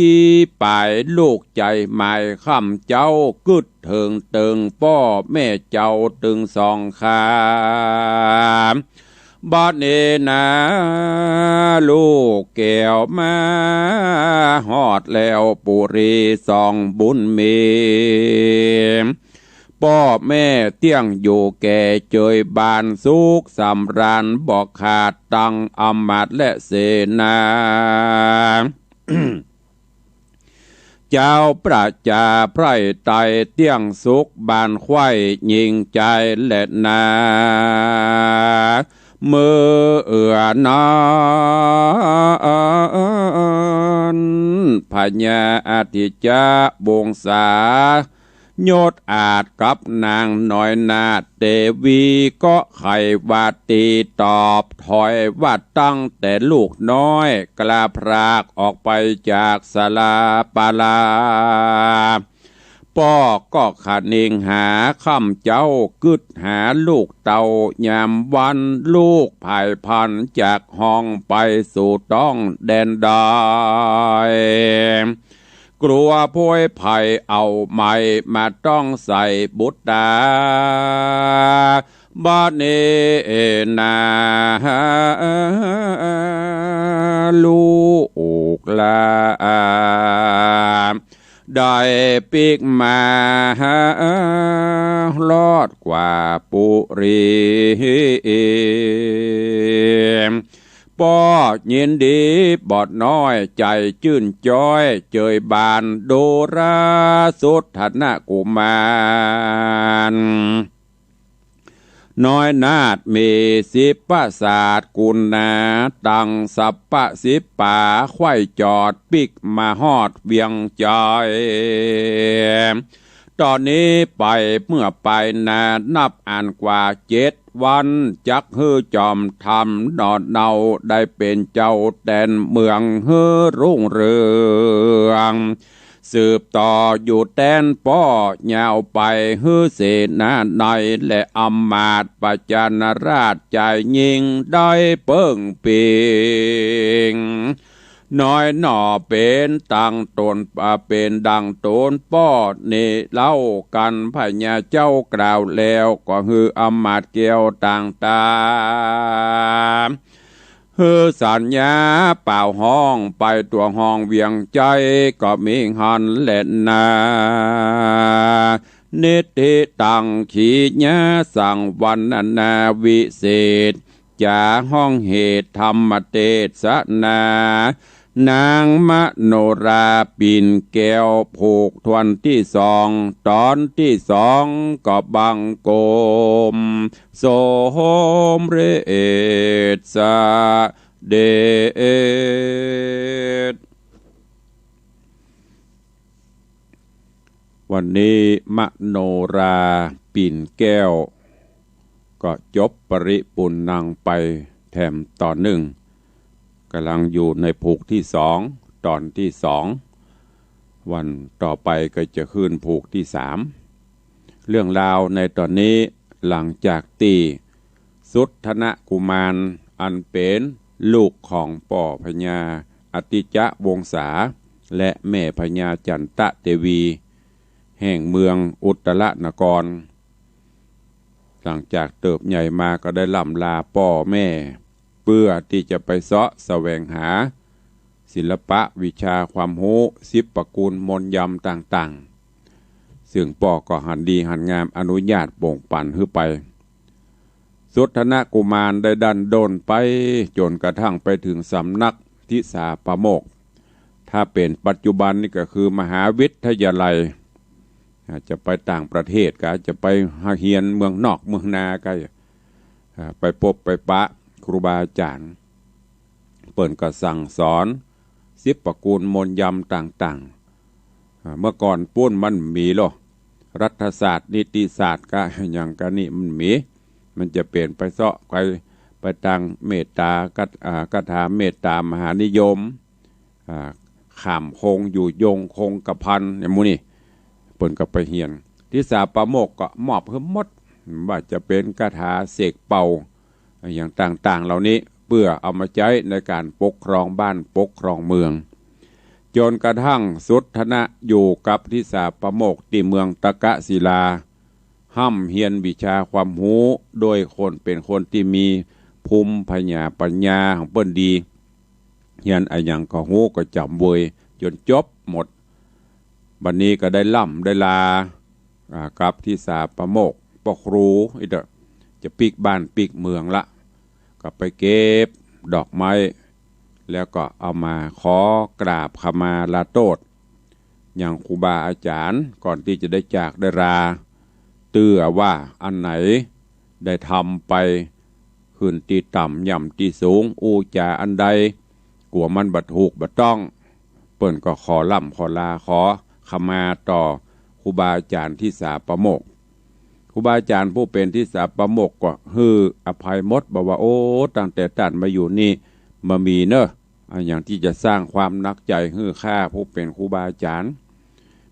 ป๋าย ลูกใจ๋หมายค่ำเจ๊ากึ๊ดเถิงเติงป้อแม่เจ้าตึงสองขา บัดนี้นาลูกแก้วมาฮอดแล้วปุรีสองบุญมี ป้อแม่เตี้ยงอยู่แก่เจยบานสุขสำราญบ่ขาดตังอำมาตย์และเสนา เจ้าประจาไพร่ไตเตี้ยงสุขบานไขว้ยิ่งใจ๋แลนา เมื่อเอื้อนั้น พญาอทิจจวงศา ยศอาจกับนางน้อยนาถเตวี ก็ใค่ว่าตี้ตอบถ้อยว่าตั้งแต่ลูกน้อยกล้าพรากออกไปจากศาลาปาลา ป้อก็คะนิงหาค่ำเจ๊ากึ๊ดหาลูกเต้ายามวัน ลูกผายพลันจากห้องไปสู่ต้องแดนดอย กลัวโพยภัยเอาไม้มาต้องใส่บุตรต๋า บาดนี้นา ลูกหลาน ได้ปิ๊กมา รอดกว่าปุรี ป้อยินดีบ่น้อย ใจ๋จื้นจ๊อย เจยบานดูราสุทธนกุมาร น้อยนาถมีสิบประสาทกุณา ตังสัปปะสิบป๋า ใคว่จอดปิ๊กมาฮอดเวียงใจ๋ ต๋อนนี้ไปเมื่อไปนานับอันกว่าเจ็ดวัน จักหื้อจอมธรรมหนอเนาได้เป๋นเจ้าแตนเมืองหื้อรุ่งเรือง สืบต่ออยู่แตนป้อยาวไป หื้อเสนานัยและอำมาตย์ประจานราชจายญิงได้เปิ้งปิง น้อยหน่อเป๋นตังต๋น อ่า เป๋นดังต๋นป้อนี้เล่า กันพญาเจ้ากล่าวแล้ว ก็หื้ออำมาตย์แก้วต่างต๋า หื้อสัญญาเป่าฮ้องไปตั๋วห้องเวียงใจ๋ ก็มีหั้นแลนา นิทธิตัง ขีญาสัง วรรณนาวิเศษ จ๋าฮ้องเหตุธรรมเตสนา นางมโนราปิ่นแก้ว ผูกถ้วนตี้สอง ต๋อนตี้สองก็บังคม สมเร็จเสด็จ วันนี้มโนราปิ่นแก้ว ก็จบปริปุณณังไปแถมต๋อนนึ่ง ก่ำลังอยู่ในผูกตี้สอง ต๋อนตี้สอง วันต่อไปก็จะขึ้นผูกตี้สาม เรื่องราวในต๋อนนี้ หลังจากตี้สุทธนกุมารอันเป๋นลูกของป้อพญาอทิจจวงศา และแม่พญาจันตะเตวี แห่งเมืองอุตตรนคร หลังจากเติบใหญ่มาก็ได้ร่ำลาป้อแม่ เปื้อตี้จะไปเซาะแสวงหาศิลปะวิชาความฮู้ สิบประกูลมนต์ยำต่างๆ ซึ่งป้อก็หันดีหันงามอนุญาตโป่งปันหื้อไป สุทธนกุมารได้ดั้นด้นไปจ๋นกระทั่งไปเถิงสำนักทิสาปโมกข์ ถ้าเป๋นปัจจุบันนี่ก็คือมหาวิทยาลัย อาจจะไปต่างประเทศก็อาจจะไปเฮียนเมืองนอกเมืองนาก็ อ่า ไปปบไปปะครูบาอาจ๋ารย์ เปิ้นก็สั่งสอนสิบประกูลมนต์ยำต่างๆ อ่า เมื่อก่อนปู้นมันบ่มีหรอก รัฐศาสตร์นิติศาสตร์กะหยังกะนี่มันบ่มี มันจะเป๋นไปเซาะไป ไปตางเมตตา คา อ่า คาถาเมตตามหานิยม อ่า ข้ามคงอยู่ยงคงกระพัน อย่างหมู่นี้ เปิ้นก็ไปเฮียน ทิสาปโมกข์ก็มอบหื้อหมด ว่าจะเป๋นคาถาเสกเป่า อย่างต่างๆ เหล่านี้ เปื้อเอามาใจ๊ในก๋านปกครองบ้านปกครองเมือง จ๋นกระทั่งสุทธนะอยู่กับทิสาปโมกข์ตี้เมืองตะกะศิลา ฮ่ำเฮียนวิชาความฮู้ โดยคนเป๋นคนตี้มีภูมิผญาปัญญาของเปิ้นดี เฮียนอะหยังก็ฮู้ก็จ๋ำเวยจ๋นจบหมด บัดนี้ก็ได้ล่ำได้ลา อ่า กับทิสาปโมกข์ ป้อครู อีเด้อ จะปิ๊กบ้านปิ๊กเมืองละ ก็ไปเก็บดอกไม้ แล้วก็เอามาขอกราบขมาลาโต้ษ ยังครูบาอาจ๋ารย์ ก่อนตี้จะได้จากได้ลา เตื้อว่าอันไหนได้ทำไป ขึ้นตี้ต่ำ ย่ำตี้สูง อู้จ๋าอันใด กั๋วมันบ่ถูกบ่ต้อง เปิ้นก็ขอล่ำขอลา ขอขมาต่อครูบาอาจ๋ารย์ทิสาปาโมกข์ ครูบาอาจ๋ารย์ผู้เป๋นทิสาปาโมกข์ก็หื้ออภัยหมด บอกว่า โอ้ ตั้งแต่ต้านมาอยู่นี่บ่มีเน่อ อะหยังตี้จะสร้างความหนักใจ๋หื้อข้าผู้เป๋นครูบาอาจ๋ารย์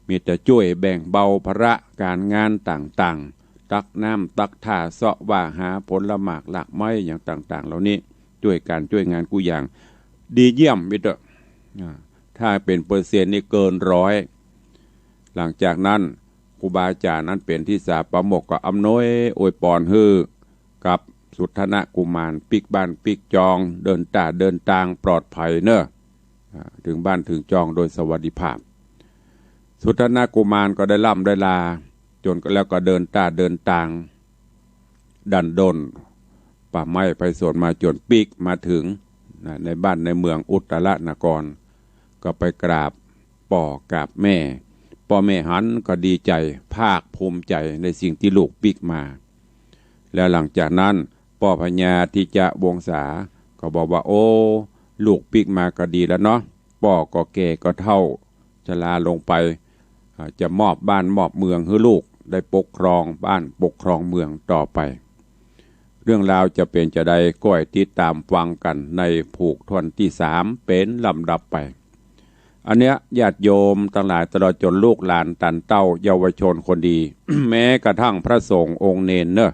มีแต่จ้วยแบ่งเบาภาระก๋านงานต่างๆ ตักน้ำตักท่า เซาะว่าหาผลหมากรากไม้หยังต่างๆ เหล่านี้ จ้วยก๋านจ้วยงานกู้อย่าง ดีเยี่ยม มีแต่ อ่า ถ้าเป๋นเปอร์เซ็นต์นี่เกินร้อย หลังจากนั้นครูบาอาจ๋ารย์อันเป๋นทิสาปาโมกข์ก็อำนวยอวยปอนหื้อกับสุทธนกุมารปิ๊กบ้านปิ๊กจอง เดินต้าเดินตางปลอดภัยเน่อ อ่า เถิงบ้านเถิงจองโดยสวัสดิภาพ สุทธนกุมารก็ได้ล่ำได้ลา จ๋นก็แล้วก็เดินต้าเดินตาง ดันด้นป่าไม้ไพศาลมาจ๋นปิ๊กมาเถิง นะ ในบ้านในเมืองอุตตรนคร ก็ไปกราบป้อกราบแม่ ป้อแม่หันก็ดีใจ๋ ภาคภูมิใจ๋ในสิ่งตี้ลูกปิ๊กมา แล้วหลังจากนั้นป้อพญาทิจวงศาก็บอกว่า โอ้ ลูกปิ๊กมาก็ดีแล้วเนาะ ป้อก็แก่ก็เฒ่าชราลงไป อ่า จะมอบบ้านมอบเมืองหื้อลูกได้ปกครองบ้านปกครองเมืองต่อไป เรื่องราวจะเป๋นจาใด ก้อยติดต๋ามฟังกั๋นในผูกท่อนตี้สามเป๋นลำดับไป อันเนี้ยญาติโยมตังหลาย ตลอดจ๋นลูกหลานตันเต้าเยาวชนคนดี แม้กระทั่งพระสงฆ์องค์เณรเน่อ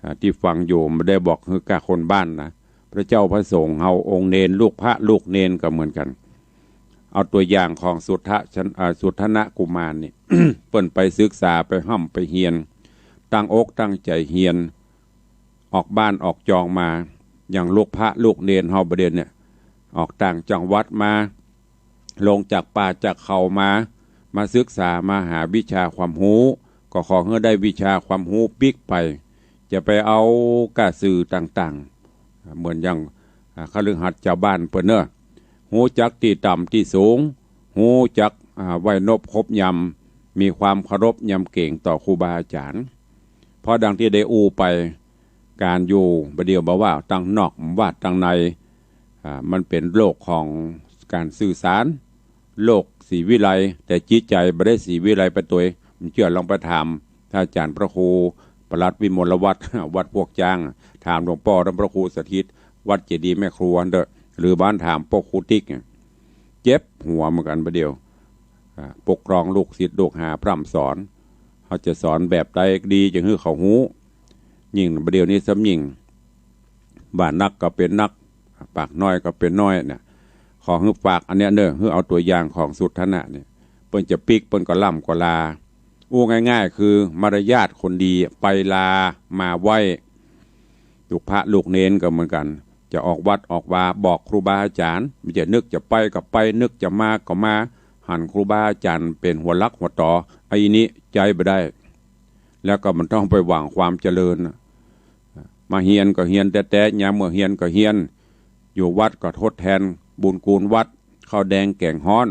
อ่า ตี้ฟังอยู่บ่ได้บอกหื้อก้าคนบ้านนะ พระเจ้าพระสงฆ์เฮาองค์เณร ลูกพระลูกเณรก็เหมือนกั๋น เอาตั๋วอย่างของสุทธะ อ่า สุทธนกุมารนี่ เปิ้นไปศึกษาไปฮ่ำไปเฮียน ตั้งอกตั้งใจ๋เฮียน ออกบ้านออกจองมา อย่างลูกพระลูกเณรเฮาบ่าเดี่ยวเนี่ย ออกต่างจังหวัดมา ลงจากป่าจากเขามา มาศึกษามาหาวิชาความฮู้ ก็ขอหื้อได้วิชาความฮู้ปิ๊กไป จะไปเอาก้าสื่อต่างๆ เหมือนอย่าง อ่า คฤหัสถ์จาวบ้านเปิ้นเน่อ ฮู้จักตี้ต่ำตี้สูง ฮู้จัก อ่า ไหว้นบคบยำ มีความเคารพยำเก๋งต่อครูบาอาจ๋ารย์ เพราะดังตี้ได้อู้ไป ก๋านอยู่บ่าเดี่ยวบ่าว่าตังนอกบ่าตังใน อ่า มันเป๋นโลกของก๋านสื่อสาร โลกศรีวิไลย์ แต่จิตใจ๋บ่ได้ศรีวิไลย์ไปตวย บ่เจื้อลองไปถามท่านอาจ๋ารย์พระครูปลัดวิมลวัฒน์ วัดพวกจ้าง ถามหลวงป้อต้านพระครูสถิต วัดเจดีย์แม่ครัวเน่อ หรือบ่าถามป้อครูติ๊ก เจ็บหัวเหมือนกั๋นบ่าเดี่ยว อ่า ปกครองลูกศิษย์ลูกหาพร่ำสอน เฮาจะสอนแบบใดดีจะหื้อเขาฮู้ ยิ่งบ่าเดี่ยวนี้ซ้ำยิ่ง ว่านักก็เป๋นนัก ปากน้อยก็เป๋นน้อยเนี่ย ขอหื้อฝากอันเนี้ยเน่อ หื้อเอาตั๋วอย่างของสุทธนะเนี่ย เปิ้นจะปิ๊กเปิ้นก็ล่ำก็ลา อู้ง่ายๆ คือมารยาทคนดี ไปลามาไหว้ ลูกพระลูกเณรก็เหมือนกั๋น จะออกวัดออกวาบอกครูบาอาจ๋ารย์ บ่ใจ้นึกจะไปก็ไป นึกจะมาก็มา หันครูบาอาจ๋ารย์เป๋นหัวหลักหัวต๋อ อันนี้ใจ๊บ่ได้ แล้วก็บ่ต้องไปหวังความเจริญน่ะ มาเฮียนก็เฮียนแต๊ๆ ยามเมื่อเฮียนก็เฮียน อยู่วัดก็ทดแตนบุญคุณวัด ข้าวแดงแก๋งฮ้อน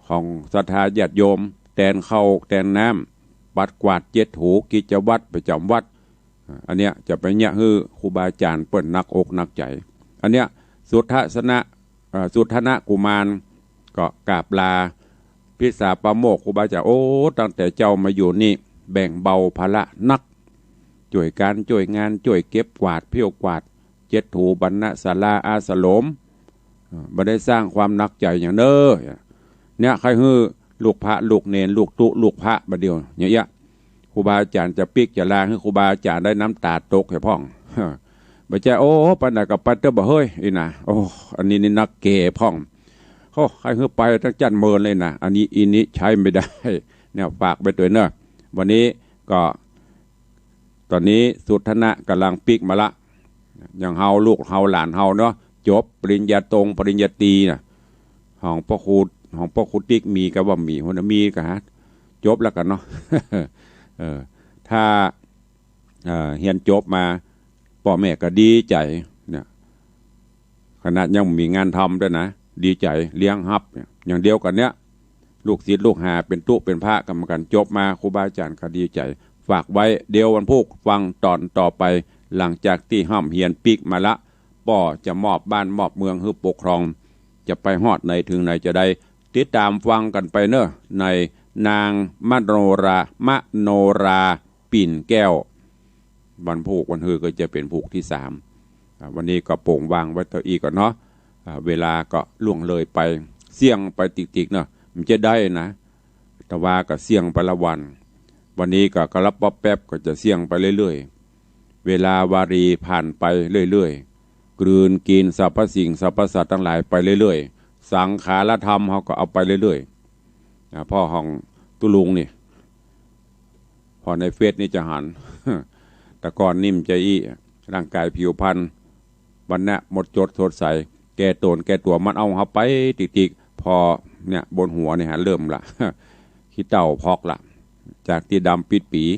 ของศรัทธาญาติโยม แตนข้าวแตนน้ำ ปัดกวาดเจ็ดถู กิจวัตรประจ๋ำวัด อันเนี้ยจะไปเยียะหื้อครูบาอาจ๋ารย์เปิ้นหนักอกหนักใจ๋ อันเนี้ยสุทธะสนะ เอ่อ สุทธนกุมารก็กราบลา ทิสาปาโมกข์ครูบาอาจ๋ารย์ โอ้ ตั้งแต่เจ้ามาอยู่นี่ แบ่งเบาภาระหนัก จ้วยก๋านจ้วยงาน จ้วยเก็บกวาดเผี้ยวกวาด เจ็ดถูบรรณศาลาอาสโลม เอ่อ บ่ได้สร้างความหนักใจ๋หยังเน่อ เนี่ย ใค่หื้อลูกพระลูกเณร ลูกตุ๊ลูกพระบ่าเดี่ยว อย่างเงี้ย ครูบาอาจ๋ารย์จะปิ๊กจะลา หื้อครูบาอาจ๋ารย์ได้น้ำต๋าตกเหียพ่อง บ่ใจ้ โอ้ ไปไหนก็ไปเต๊อะบ่าเฮ้ย อี้นะ โอ้ อันนี้นี่นักเก๋พ่อง โอ้ ใค่หื้อไปตั้งจั้นเมินเลยนะ อันนี้ อี้นี้ใจ๊บ่ได้ เนี่ย ฝากไปตวยเน่อ วันนี้ก็ ต๋อนนี้สุทธนะก่ำลังปิ๊กมาละ อย่างเฮาลูกเฮาหลานเฮาเนาะ จบปริญญาตรงปริญญาตรีน่ะ ของป้อครู ของป้อครูติ๊กมีก็ว่ามี หัวหน้ามีก็ฮะ จบแล้วกั๋นเนาะ เออ ถ้า เอ่อ เฮียนจบมา ป้อแม่ก็ดีใจ๋เนี่ย ขนาดยังบ่มีงานทำตวยนะ ดีใจ๋เลี้ยงฮับเนี่ย อย่างเดียวกั๋นเนี่ย ลูกศิษย์ลูกหาเป๋นตุ๊เป๋นพระก็เหมือนกั๋น จบมาครูบาอาจ๋ารย์ก็ดีใจ๋ ฝากไว้ เดี๋ยววันพูกฟังต๋อนต่อไป หลังจากตี้ฮ่ำเฮียนปิ๊กมาละ ป้อจะมอบบ้านมอบเมืองหื้อปกครอง จะไปฮอดไหนเถิงไหนจาใด ติดต๋ามฟังกั๋นไปเน่อ ในนางมโนรา มโนรา ปิ่นแก้ว วันพูกวันฮือก็จะเป๋นพูกตี้สาม อ่า วันนี้ก็โป่งวางไว้เต้าอี้ก่อนเนาะ อ่า เวลาก็ล่วงเลยไป เสี้ยงไปติ๊กๆ เนาะ มันจะได้นะ แต่ว่าก็เสี้ยงไปละวัน วันนี้ก็กะลับป๊อบแป๊บก็จะเสี้ยงไปเรื่อยๆ เวลาวารีผ่านไปเรื่อยๆ กลืนกินสรรพสิ่งสรรพสัตว์ตังหลายไปเรื่อยๆ สังขารธรรมเฮาก็เอาไปเรื่อยๆ อ่า พ่อของตุ๊ลุงนี่ พอในเฟซนี่จะหัน แต่ก่อนนิ่มจะอี้ ร่างกายผิวพรรณ วรรณะหมดจดสดใส แก่ต๋นแก่ตั๋วมันเอาเฮาไปติ๊กๆ พอเนี่ยบนหัวเนี่ยฮะ เริ่มละ ขี้เถ้าพอกละ จากตี้ดำปิดปี๋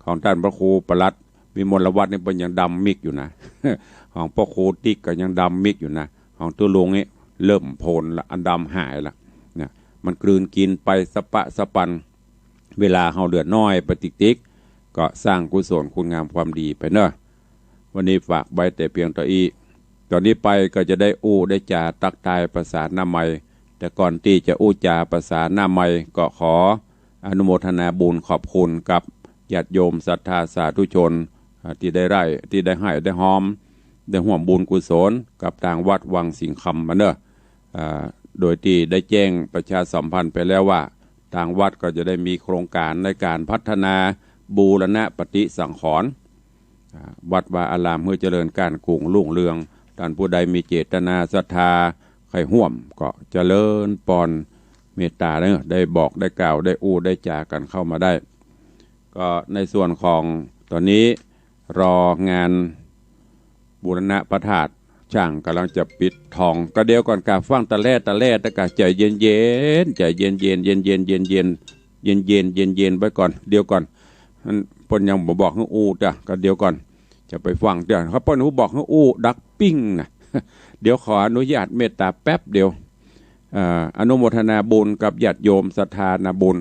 ของต้านพระครูปลัดวิมลวัฒน์นี่เปิ้นยังดำมิกอยู่นะ ของพระครูติ๊กก็ยังดำมิกอยู่นะ ของตุ๊ลุงนี่เริ่มโพลนละ อันดำหายละเนี่ย มันกลืนกินไปสะปะสะปัน เวลาเฮาเหลือน้อยไปติ๊กๆ ก็สร้างกุศลคุณงามความดีไปเน่อ วันนี้ฝากไว้แต่เพียงเต้าอี้ ต๋อนนี้ไปก็จะได้อู้ได้จ๋าตั๊กตายประสานหน้าไมค์ แต่ก่อนตี้จะอู้จ๋าประสานหน้าไมค์ ก็ขออนุโมทนาบุญขอบคุณกับญาติโยมศรัทธาสาธุชน อ่า ตี้ได้ไร้ ตี้ได้ไห้ได้ฮอม ได้ฮ่วมบุญกุศลกับตางวัดวังสิงห์คำมาเน่อ อ่า โดยตี้ได้แจ้งประชาสัมพันธ์ไปแล้วว่า ตางวัดก็จะได้มีโครงก๋านในก๋านพัฒนาบูรณะปฏิสังขรณ์ อ่า วัดวาอารามหื้อเจริญก้านกูงรุ่งเรือง ต้านผู้ใดมีเจตนาศรัทธาใค่ฮ่วมก็เจริญปอนเมตต๋าเน่อ ได้บอกได้กล่าวได้อู้ได้จ๋ากั๋นเข้ามาได้ ก็ในส่วนของต๋อนนี้ รองานบูรณะพระธาตุ ช่างก่ำลังจะปิดทอง ก็เดี๋ยวก่อน ก่าฟังตะแล่ตะแล่ตะก่า ใจ๋เย็นๆ ใจ๋เย็นๆ เย็นๆ เย็นๆ เย็นๆ เย็นๆ เย็นๆ ไว้ก่อน เดี๋ยวก่อน อันเปิ้นยังบ่บอกหื้ออู้ตะ ก็เดี๋ยวก่อน จะไปฟังเตื้อ เขาเปิ้นฮู้บอกหื้ออู้ดักปิ้งนะ เดี๋ยวขออนุญาตเมตต๋าแป๊บเดียว เอ่อ อนุโมทนาบุญกับญาติโยมศรัทธานาบุญ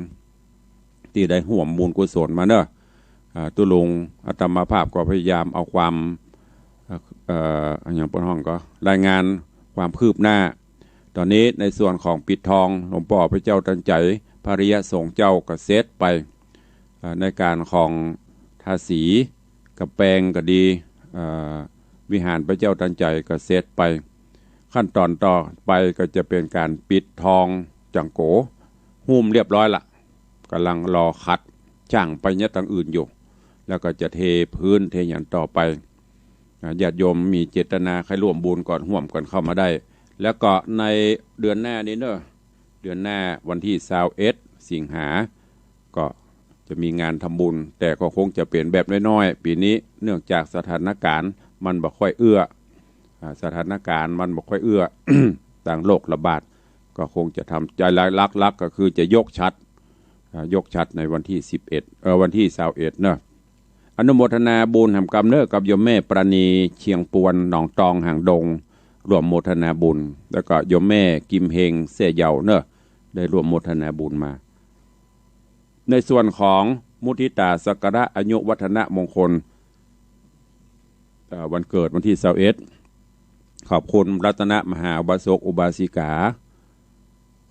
ตี้ได้ฮ่วมบุญกุศลมาเน่อ อ่า ตุ๊ลุงอาตมาภาพก็พยายามเอาความ เอ่อ เอ่อ อะหยังเปิ้นฮ้องก็ รายงานความคืบหน้า ต๋อนนี้ในส่วนของปิดทองหลวงป้อพระเจ้าตันใจ๋ พระอริยสงฆ์เจ้าก็เสร็จไป เอ่อ ในก๋านของทาสี ก๋ำแปงก็ดี เอ่อ วิหารพระเจ้าตันใจ๋ก็เสร็จไป ขั้นต๋อนต่อไปก็จะเป๋นก๋านปิดทองจังโก หุ้มเรียบร้อยละ ก่ำลังรอขัด จ้างไปเนี่ยตางอื่นอยู่ แล้วก็จะเทพื้นเทหยังต่อไป อ่า ญาติโยมมีเจตนาใค่ฮ่วมบุญก็ฮ่วมกั๋นเข้ามาได้ แล้วก็ในเดือนหน้านี้เน่อ เดือนหน้าวันตี้ซาวเอ็ดสิงหา ก็จะมีงานทำบุญ แต่ก็คงจะเป๋นแบบน้อยๆ ปี๋นี้ เนื่องจากสถานก๋ารณ์มันบ่ค่อยเอื้อ อ่า สถานก๋ารณ์มันบ่ค่อยเอื้อ ตางโรคระบาด ก็คงจะทำ ใจ๋หลักๆ ก็คือจะยกฉัตร อ่า ยกฉัตรในวันตี้สิบเอ็ด เอ่อ วันตี้ซาวเอ็ดเน่อ อนุโมทนาบุญแหมกำเน่อ กับโยมแม่ปราณี เชียงปวน หนองตอง หางดง ร่วมโมทนาบุญ แล้วก็โยมแม่กิมเฮง แซ่เหย่าเน่อ ได้ร่วมโมทนาบุญมา ในส่วนของมุทิตาสักการะอายุวัฒนมงคล เอ่อ วันเกิดวันตี้ซาวเอ็ด ขอบคุณรัตนมหาอุบาสกอุบาสิกา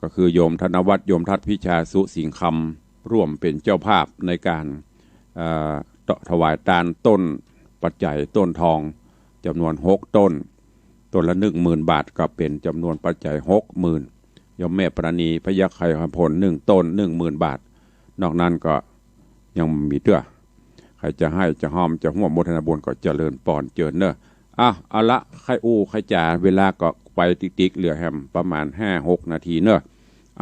ก็คือโยมธนวัฒน์ โยมทัศน์ พิชา สุสิงห์คำ ร่วมเป๋นเจ้าภาพในก๋าน เอ่อ ถวายตานต้นปัจจัยต้นทองจ๋ำนวนหกต้น ต้นละหนึ่งหมื่นบาท ก็เป๋นจ๋ำนวนปัจจัยหกหมื่น โยมแม่ปราณี พยัคฆไคยพล หนึ่งต้น หนึ่งหมื่นบาท นอกนั้นก็ยังมีเตื้อ ใผจะไห้จะฮอมจะฮ่วมโมทนาบุญก็เจริญปอนเจิญเน่อ อ่ะ เอาละ ใค่อู้ใค่จ๋า เวลาก็ไปติ๊กๆ เหลือแหมประมาณห้าหกนาทีเน่อ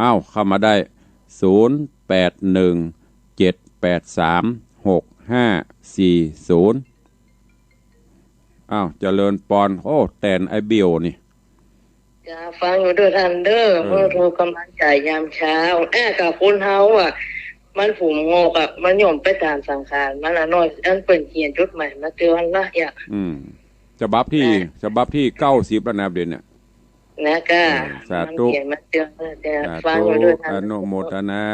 อ้าว เข้ามาได้ ศูนย์แปดหนึ่ง เจ็ดแปดสาม หกห้าสี่ศูนย์ อ้าว เจริญปอน โอ้ แต๋นไอ้เบี้ยวนี่ จ้า ฟังอยู่เด้อต้านเด้อ เออ เพื่อฮู้ก๋ำลังใจ๋ยามเช้า แอ้ กับคนเฮาอะ มันผมงอกอะ มันย่อมไปต๋ามสังขารมันอะเนาะ อันเปิ้นเขียนจดหมายมาเตื๋อนละเยียะ อืม ฉบับตี้ จ้า ฉบับตี้เก้าสิบแล้วนะ เดี๋ยวเนี้ย นะก้า เออ สาธุ มันเขียนมาเตื๋อนละ จ้า สาธุ ฟังอยู่เด้อต้าน อนุโมทนา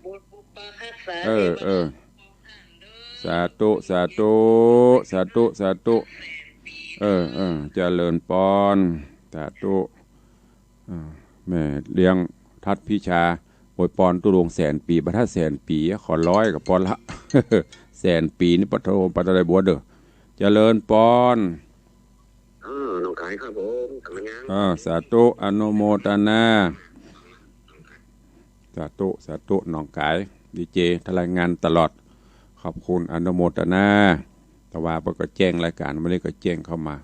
บุญปกปักฮักษา เออ เทวดา เออ สาธุ สาธุ สาธุ สาธุ เออ เออ เจริญปอน สาธุ เออ แม่เลี้ยง ทัดพิชา อวยปอนตุ๊ลุงแสนปี๋ บ่ทัดแสนปี๋ ขอร้อยก็ปอละ แสนปี๋นี่ปะโถ ปะโถได้บวชเด้อ เจริญปอน อ่า หนองคายครับผม สำนักงาน อ่า สาธุ อนุโมทนา สาธุ สาธุ หนองคาย ดีเจ ทลายงานตลอด ขอบคุณ อนุโมทนา แต่ว่าเปิ้นก็แจ้งรายการ วันนี้ก็แจ้งเข้ามา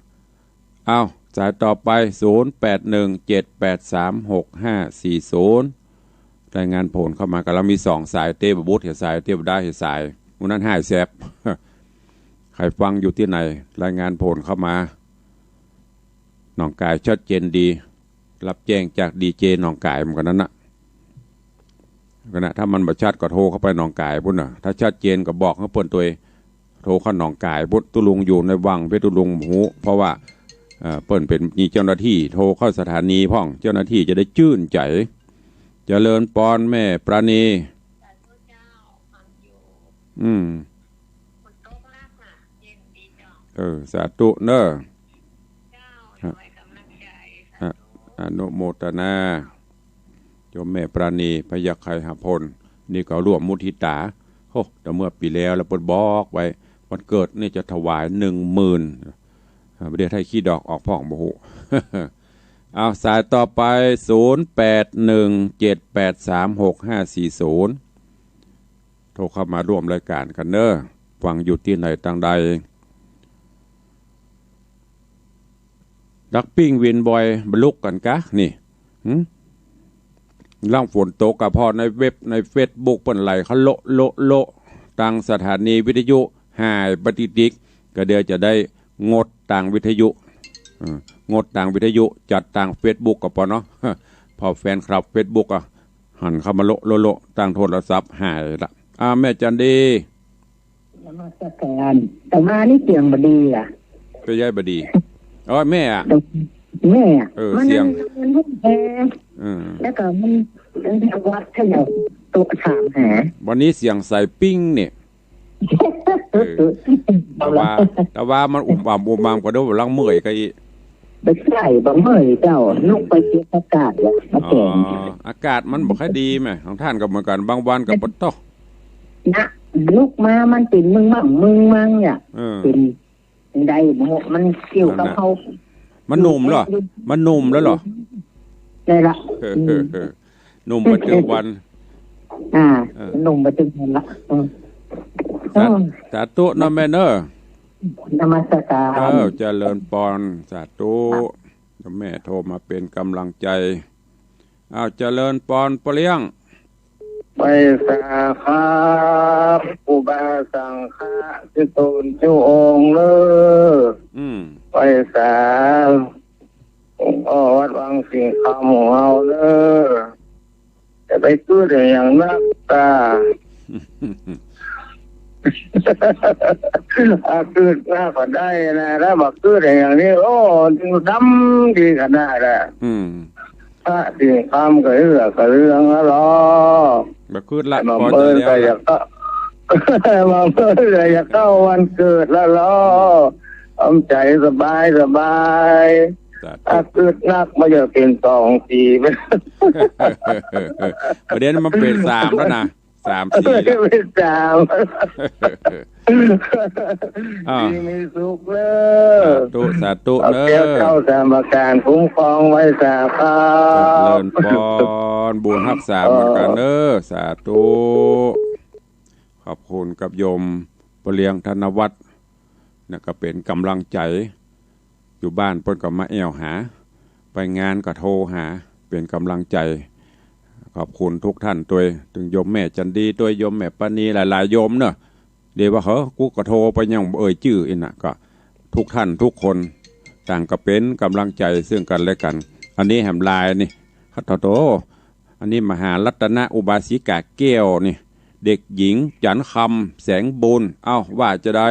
อ้าว สายต่อไป ศูนย์แปดหนึ่งเจ็ดแปดสามหกห้าสี่ศูนย์ รายงานผลเข้ามา กำลังมีสองสาย เต้บ่บุดเหียสาย เต้บ่ได้เหียสาย หมู่นั้นห้ายแซบ ใครฟังอยู่ตี้ไหน รายงานผลเข้ามา หนองคายชัดเจนดี รับแจ้งจากดีเจหนองคายเหมือนกั๋นนั้นน่ะ ก็นะ ถ้ามันบ่ชัดก็โทรเข้าไปหนองคายปุ้นน่ะ ถ้าชัดเจนก็บอกหื้อเปิ้นตวย โทรเข้าหนองคายปุ้น ตุ๊ลุงอยู่ในวังเพชร ตุ๊ลุงบ่ฮู้ เพราะว่า เอ่อ เปิ้นเป๋น มีเจ้าหน้าตี้ โทรเข้าสถานีพ่อง เจ้าหน้าตี้จะได้จื้นใจ๋ เจริญปอนแม่ปราณี อืม เออ สาธุเน้อ ฮะ ฮะ อนุโมทนา โยมแม่ปราณี พญาไคหพล นี่ก็ร่วมมุทิตา โอ้ แต่เมื่อปี๋แล้ว แล้วเปิ้นบอกไว้ วันเกิดนี่จะถวายหนึ่งหมื่น อ่า บ่ได้ไถ่ขี้ดอกออกพ่องบ่ฮู้ เอา สายต่อไป ศูนย์แปดหนึ่งเจ็ดแปดสามหกห้าสี่ศูนย์ โทรเข้ามาร่วมรายการกั๋นเน้อ ฟังอยู่ตี้ไหนตางใด ดักปิ้งวินบ่อย บ่ลุกกั๋นกะ นี่ หึ หลังฝนตกก็ผ่อในเว็บ ในเฟซบุ๊กเปิ้นไหลเข้าโละโละโละ ตางสถานีวิทยุหายไปติ๊กๆ ก็เดี๋ยวจะได้งดตางวิทยุ เออ งดตางวิทยุ จัดตางเฟซบุ๊กก็ปอเนาะ ผ่อแฟนคลับเฟซบุ๊กอะ หันเข้ามาโละโละโละ ตางโทรศัพท์หายละ อ่า แม่จันดี นมัสการ แต่ว่านี่เสียงบ่ดีอะ เป๋นใยบ่ดี อ๋อ แม่อะ แม่อะ เออ มัน เสียง มันแพ้ เออ แล้วก็มัน มันวัดเขย่าตัวถามหา วันนี้เสียงใสปิ้งเนี่ย เออ แต่ว่า แต่ว่ามันอุ่มอ่ำอุ่มอ่ำกว่าเดิม หลังเมื่อยก็อีก บ่ใจ้ บ่เมื่อยเจ้า ลุกไปเก็บอากาศอะ มาแกง อ๋อ อากาศมันบ่ค่อยดีแหม ของต้านก็เหมือนกั๋น บางวันก็ปะโต๊ะ นะ ลุกมามันเป๋นมึงมั่งมึงมั่งเนี่ย เออ เป๋นใดหมด มันเกี่ยวกับ นั่นน่ะ เขา มันหนุ่มเหรอ มันหนุ่มแล้วเหรอ ได้ละ เออ อืม เออ เออ หนุ่มมาตึงวัน อ่า เออ หนุ่มมาตึงวันละ อืม สา อืม สาธุเนาะแม่เนาะ นมัสการ เออ เจริญปอน สาธุ เดี๋ยวแม่โทรมาเป๋นก๋ำลังใจ๋ อ้าว เจริญปอนป้อเลี้ยง ไหว้สาครับ ครูบาสังฆะ ตี้ตนตี้องค์เน้อ อืม ไหว้สา หลวงป้อวัดวังสิงห์คำของเฮาเน้อ จะไปกึ๊ดอะหยังนักตา อ่ะ กึ๊ดนักก็ได้นะ ถ้าบ่กึ๊ดอะหยังนี่ โอ้ ดำดีขนาดอะ อืม พระสิงห์คำก็เอื้อก็เรื่องแล้วลอ บ่กึ๊ดละ มา ปอ เปิ้น จะแล้ว ก็อยาก ละ ก็ มาเปิ้นก็อยากเข้าวันเกิดแล้วลอ เอาใจ๋สบายสบาย สาธุ ถ้ากึ๊ดนักมันจะเป๋นสองสี่ ประเดี๋ยวนี้มันเป๋นสามแล้วนะ สามสี่แล้ว เป๋นสาม อ่า ดีมีสุขเน้อ สาธุ สาธุ เอา เน้อ แก้วเจ้าสามประการคุ้มครองไหว้สาครับ เจริญปอน บุญฮักษาเหมือนกั๋นเน้อ สาธุ ขอบคุณกับโยมป้อเลี้ยงธนวัฒน์ นะ ก็เป๋นก๋ำลังใจ๋ อยู่บ้านเปิ้นก็มาแอ่วหา ไปงานก็โทรหา เป๋นก๋ำลังใจ๋ ขอบคุณทุกท่านตวย ตึงโยมแม่จันดีตวย โยมแม่ปานี หลายๆ โยมเนาะ เดี๋ยวว่า เฮ้อ กูก็โทรไปยังบ่เอ่ยจื้ออี้นะ ก็ทุกท่านทุกคน ต่างก็เป๋นก๋ำลังใจ๋ซึ่งกั๋นและกั๋น อันนี้แหมไลน์นี่ โถ อันนี้มหารัตนอุบาสิกาแก้วนี่ เด็กหญิงจันทร์คำ แสงบุญ เอ้า ว่าจาใด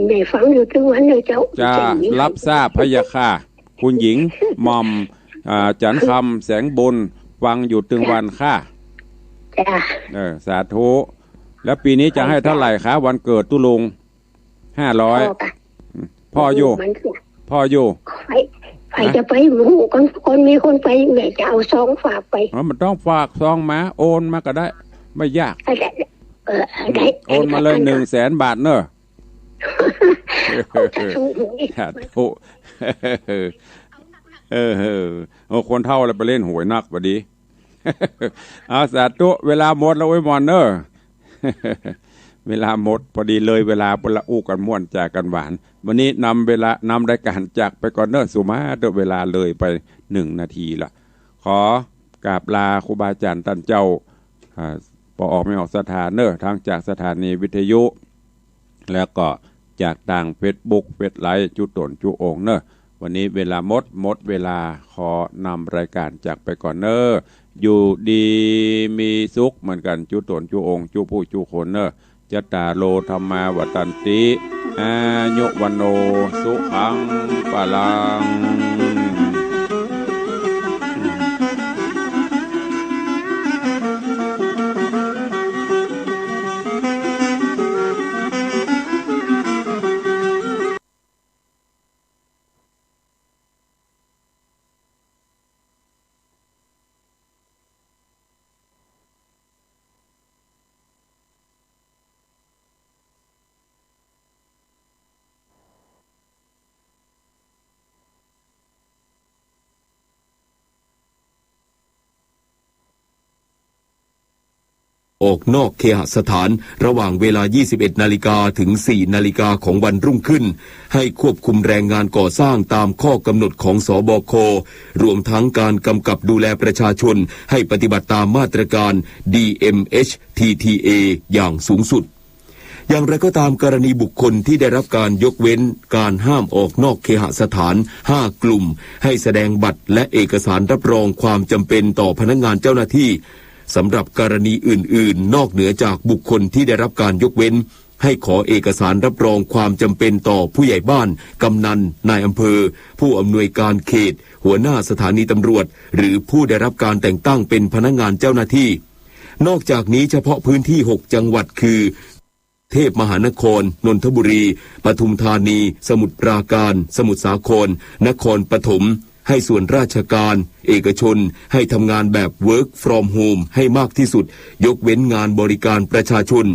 แม่ฟังอยู่ตึงวันเลยเจ้า จ้า เด็กหญิง รับทราบพะยะค่ะ คุณหญิงหม่อม อ่า จันทร์คำ แสงบุญ ฟังอยู่ตึงวันค่ะ จ้า เออ สาธุ แล้วปี๋นี้จะหื้อเต้าไหร่คะ วันเกิดตุ๊ลุง ห้าร้อย ผ่อก่ะ อืม ผ่ออยู่ มันคือ ผ่ออยู่ ขอให้ ใผจะไปฮู้ คน คนมีคนไป แม่จะเอาซองฝากไป อ๋อ บ่ต้องฝากซองมา โอนมาก็ได้ บ่ยาก เออ ได้ อืม โอนมาเลย อัน หนึ่งแสนบาทเนาะ โอ้ สาธุ สาธุ เออ เออ โอ้ คนเฒ่าแล้วไปเล่นหวยนักบ่ดี เอา สาธุ เวลาหมดแล้ว โอ้ย หมอนเนาะ เวลาหมด พอดีเลยเวลา ปะละอู้กั๋นม่วน จ๋ากั๋นหวาน วันนี้นำเวลา นำรายการจากไปก่อนเนาะ สุมาเถอะ เวลาเลยไปหนึ่งนาทีละ ขอกราบลาครูบาอาจ๋ารย์ต้านเจ้า อ่า ปอออกไม่ออกสถานเนาะ ทางจากสถานีวิทยุ แล้วก็จากตางเฟซบุ๊ก เฟซไลฟ์ จุ๊ต๋นจุ๊องค์เนาะ วันนี้เวลาหมด หมดเวลา ขอนำรายการจากไปก่อนเนาะ อยู่ดีมีสุขเหมือนกั๋น จุ๊ต๋นจุ๊องค์ จุ๊ผู้จุ๊คนเนาะ จัตตาโร ธัมมา วัฑฒันติ อายุ วัณโณ สุขัง พลัง ออกนอกเคหสถานระหว่างเวลา ยี่สิบเอ็ดนาฬิกา ถึง สี่นาฬิกา ของวันรุ่งขึ้น ให้ควบคุมแรงงานก่อสร้างตามข้อกำหนดของ สบค รวมทั้งการกำกับดูแลประชาชนให้ปฏิบัติตามมาตรการ ดีเอ็มเอช ทีทีเอ อย่างสูงสุด อย่างไรก็ตาม กรณีบุคคลที่ได้รับการยกเว้นการห้ามออกนอกเคหสถาน ห้า กลุ่ม ให้แสดงบัตรและเอกสารรับรองความจำเป็นต่อพนักงานเจ้าหน้าที่ สำหรับกรณีอื่นๆ นอกเหนือจากบุคคลที่ได้รับการยกเว้น ให้ขอเอกสารรับรองความจำเป็นต่อผู้ใหญ่บ้าน กำนัล นายอำเภอ ผู้อำนวยการเขต หัวหน้าสถานีตำรวจ หรือผู้ได้รับการแต่งตั้งเป็นพนักงานเจ้าหน้าที่ นอกจากนี้เฉพาะพื้นที่ หก จังหวัดคือ เทพมหานคร นนทบุรี ปทุมธานี สมุทรปราการ สมุทรสาคร นครปฐม ให้ส่วนราชการ เอกชน ให้ทำงานแบบ work from home ให้มากที่สุด ยกเว้นงานบริการประชาชน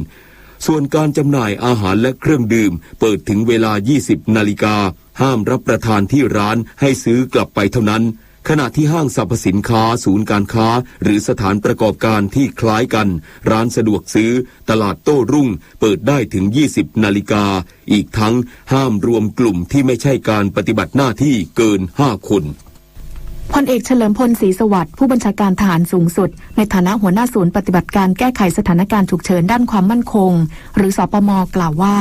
ส่วนการจำหน่ายอาหารและเครื่องดื่ม เปิดถึงเวลา ยี่สิบนาฬิกา ห้ามรับประทานที่ร้าน ให้ซื้อกลับไปเท่านั้น ขณะที่ห้างสรรพสินค้า ศูนย์การค้า หรือสถานประกอบการที่คล้ายกัน ร้านสะดวกซื้อ ตลาดโต้รุ่ง เปิดได้ถึง ยี่สิบนาฬิกา อีกทั้งห้ามรวมกลุ่มที่ไม่ใช่การปฏิบัติหน้าที่เกิน ห้า คน พลเอกเฉลิมพล ศรีสวัสดิ์ ผู้บัญชาการทหารสูงสุด ในฐานะหัวหน้าศูนย์ปฏิบัติการแก้ไขสถานการณ์ฉุกเฉินด้านความมั่นคง หรือ สปม กล่าวว่า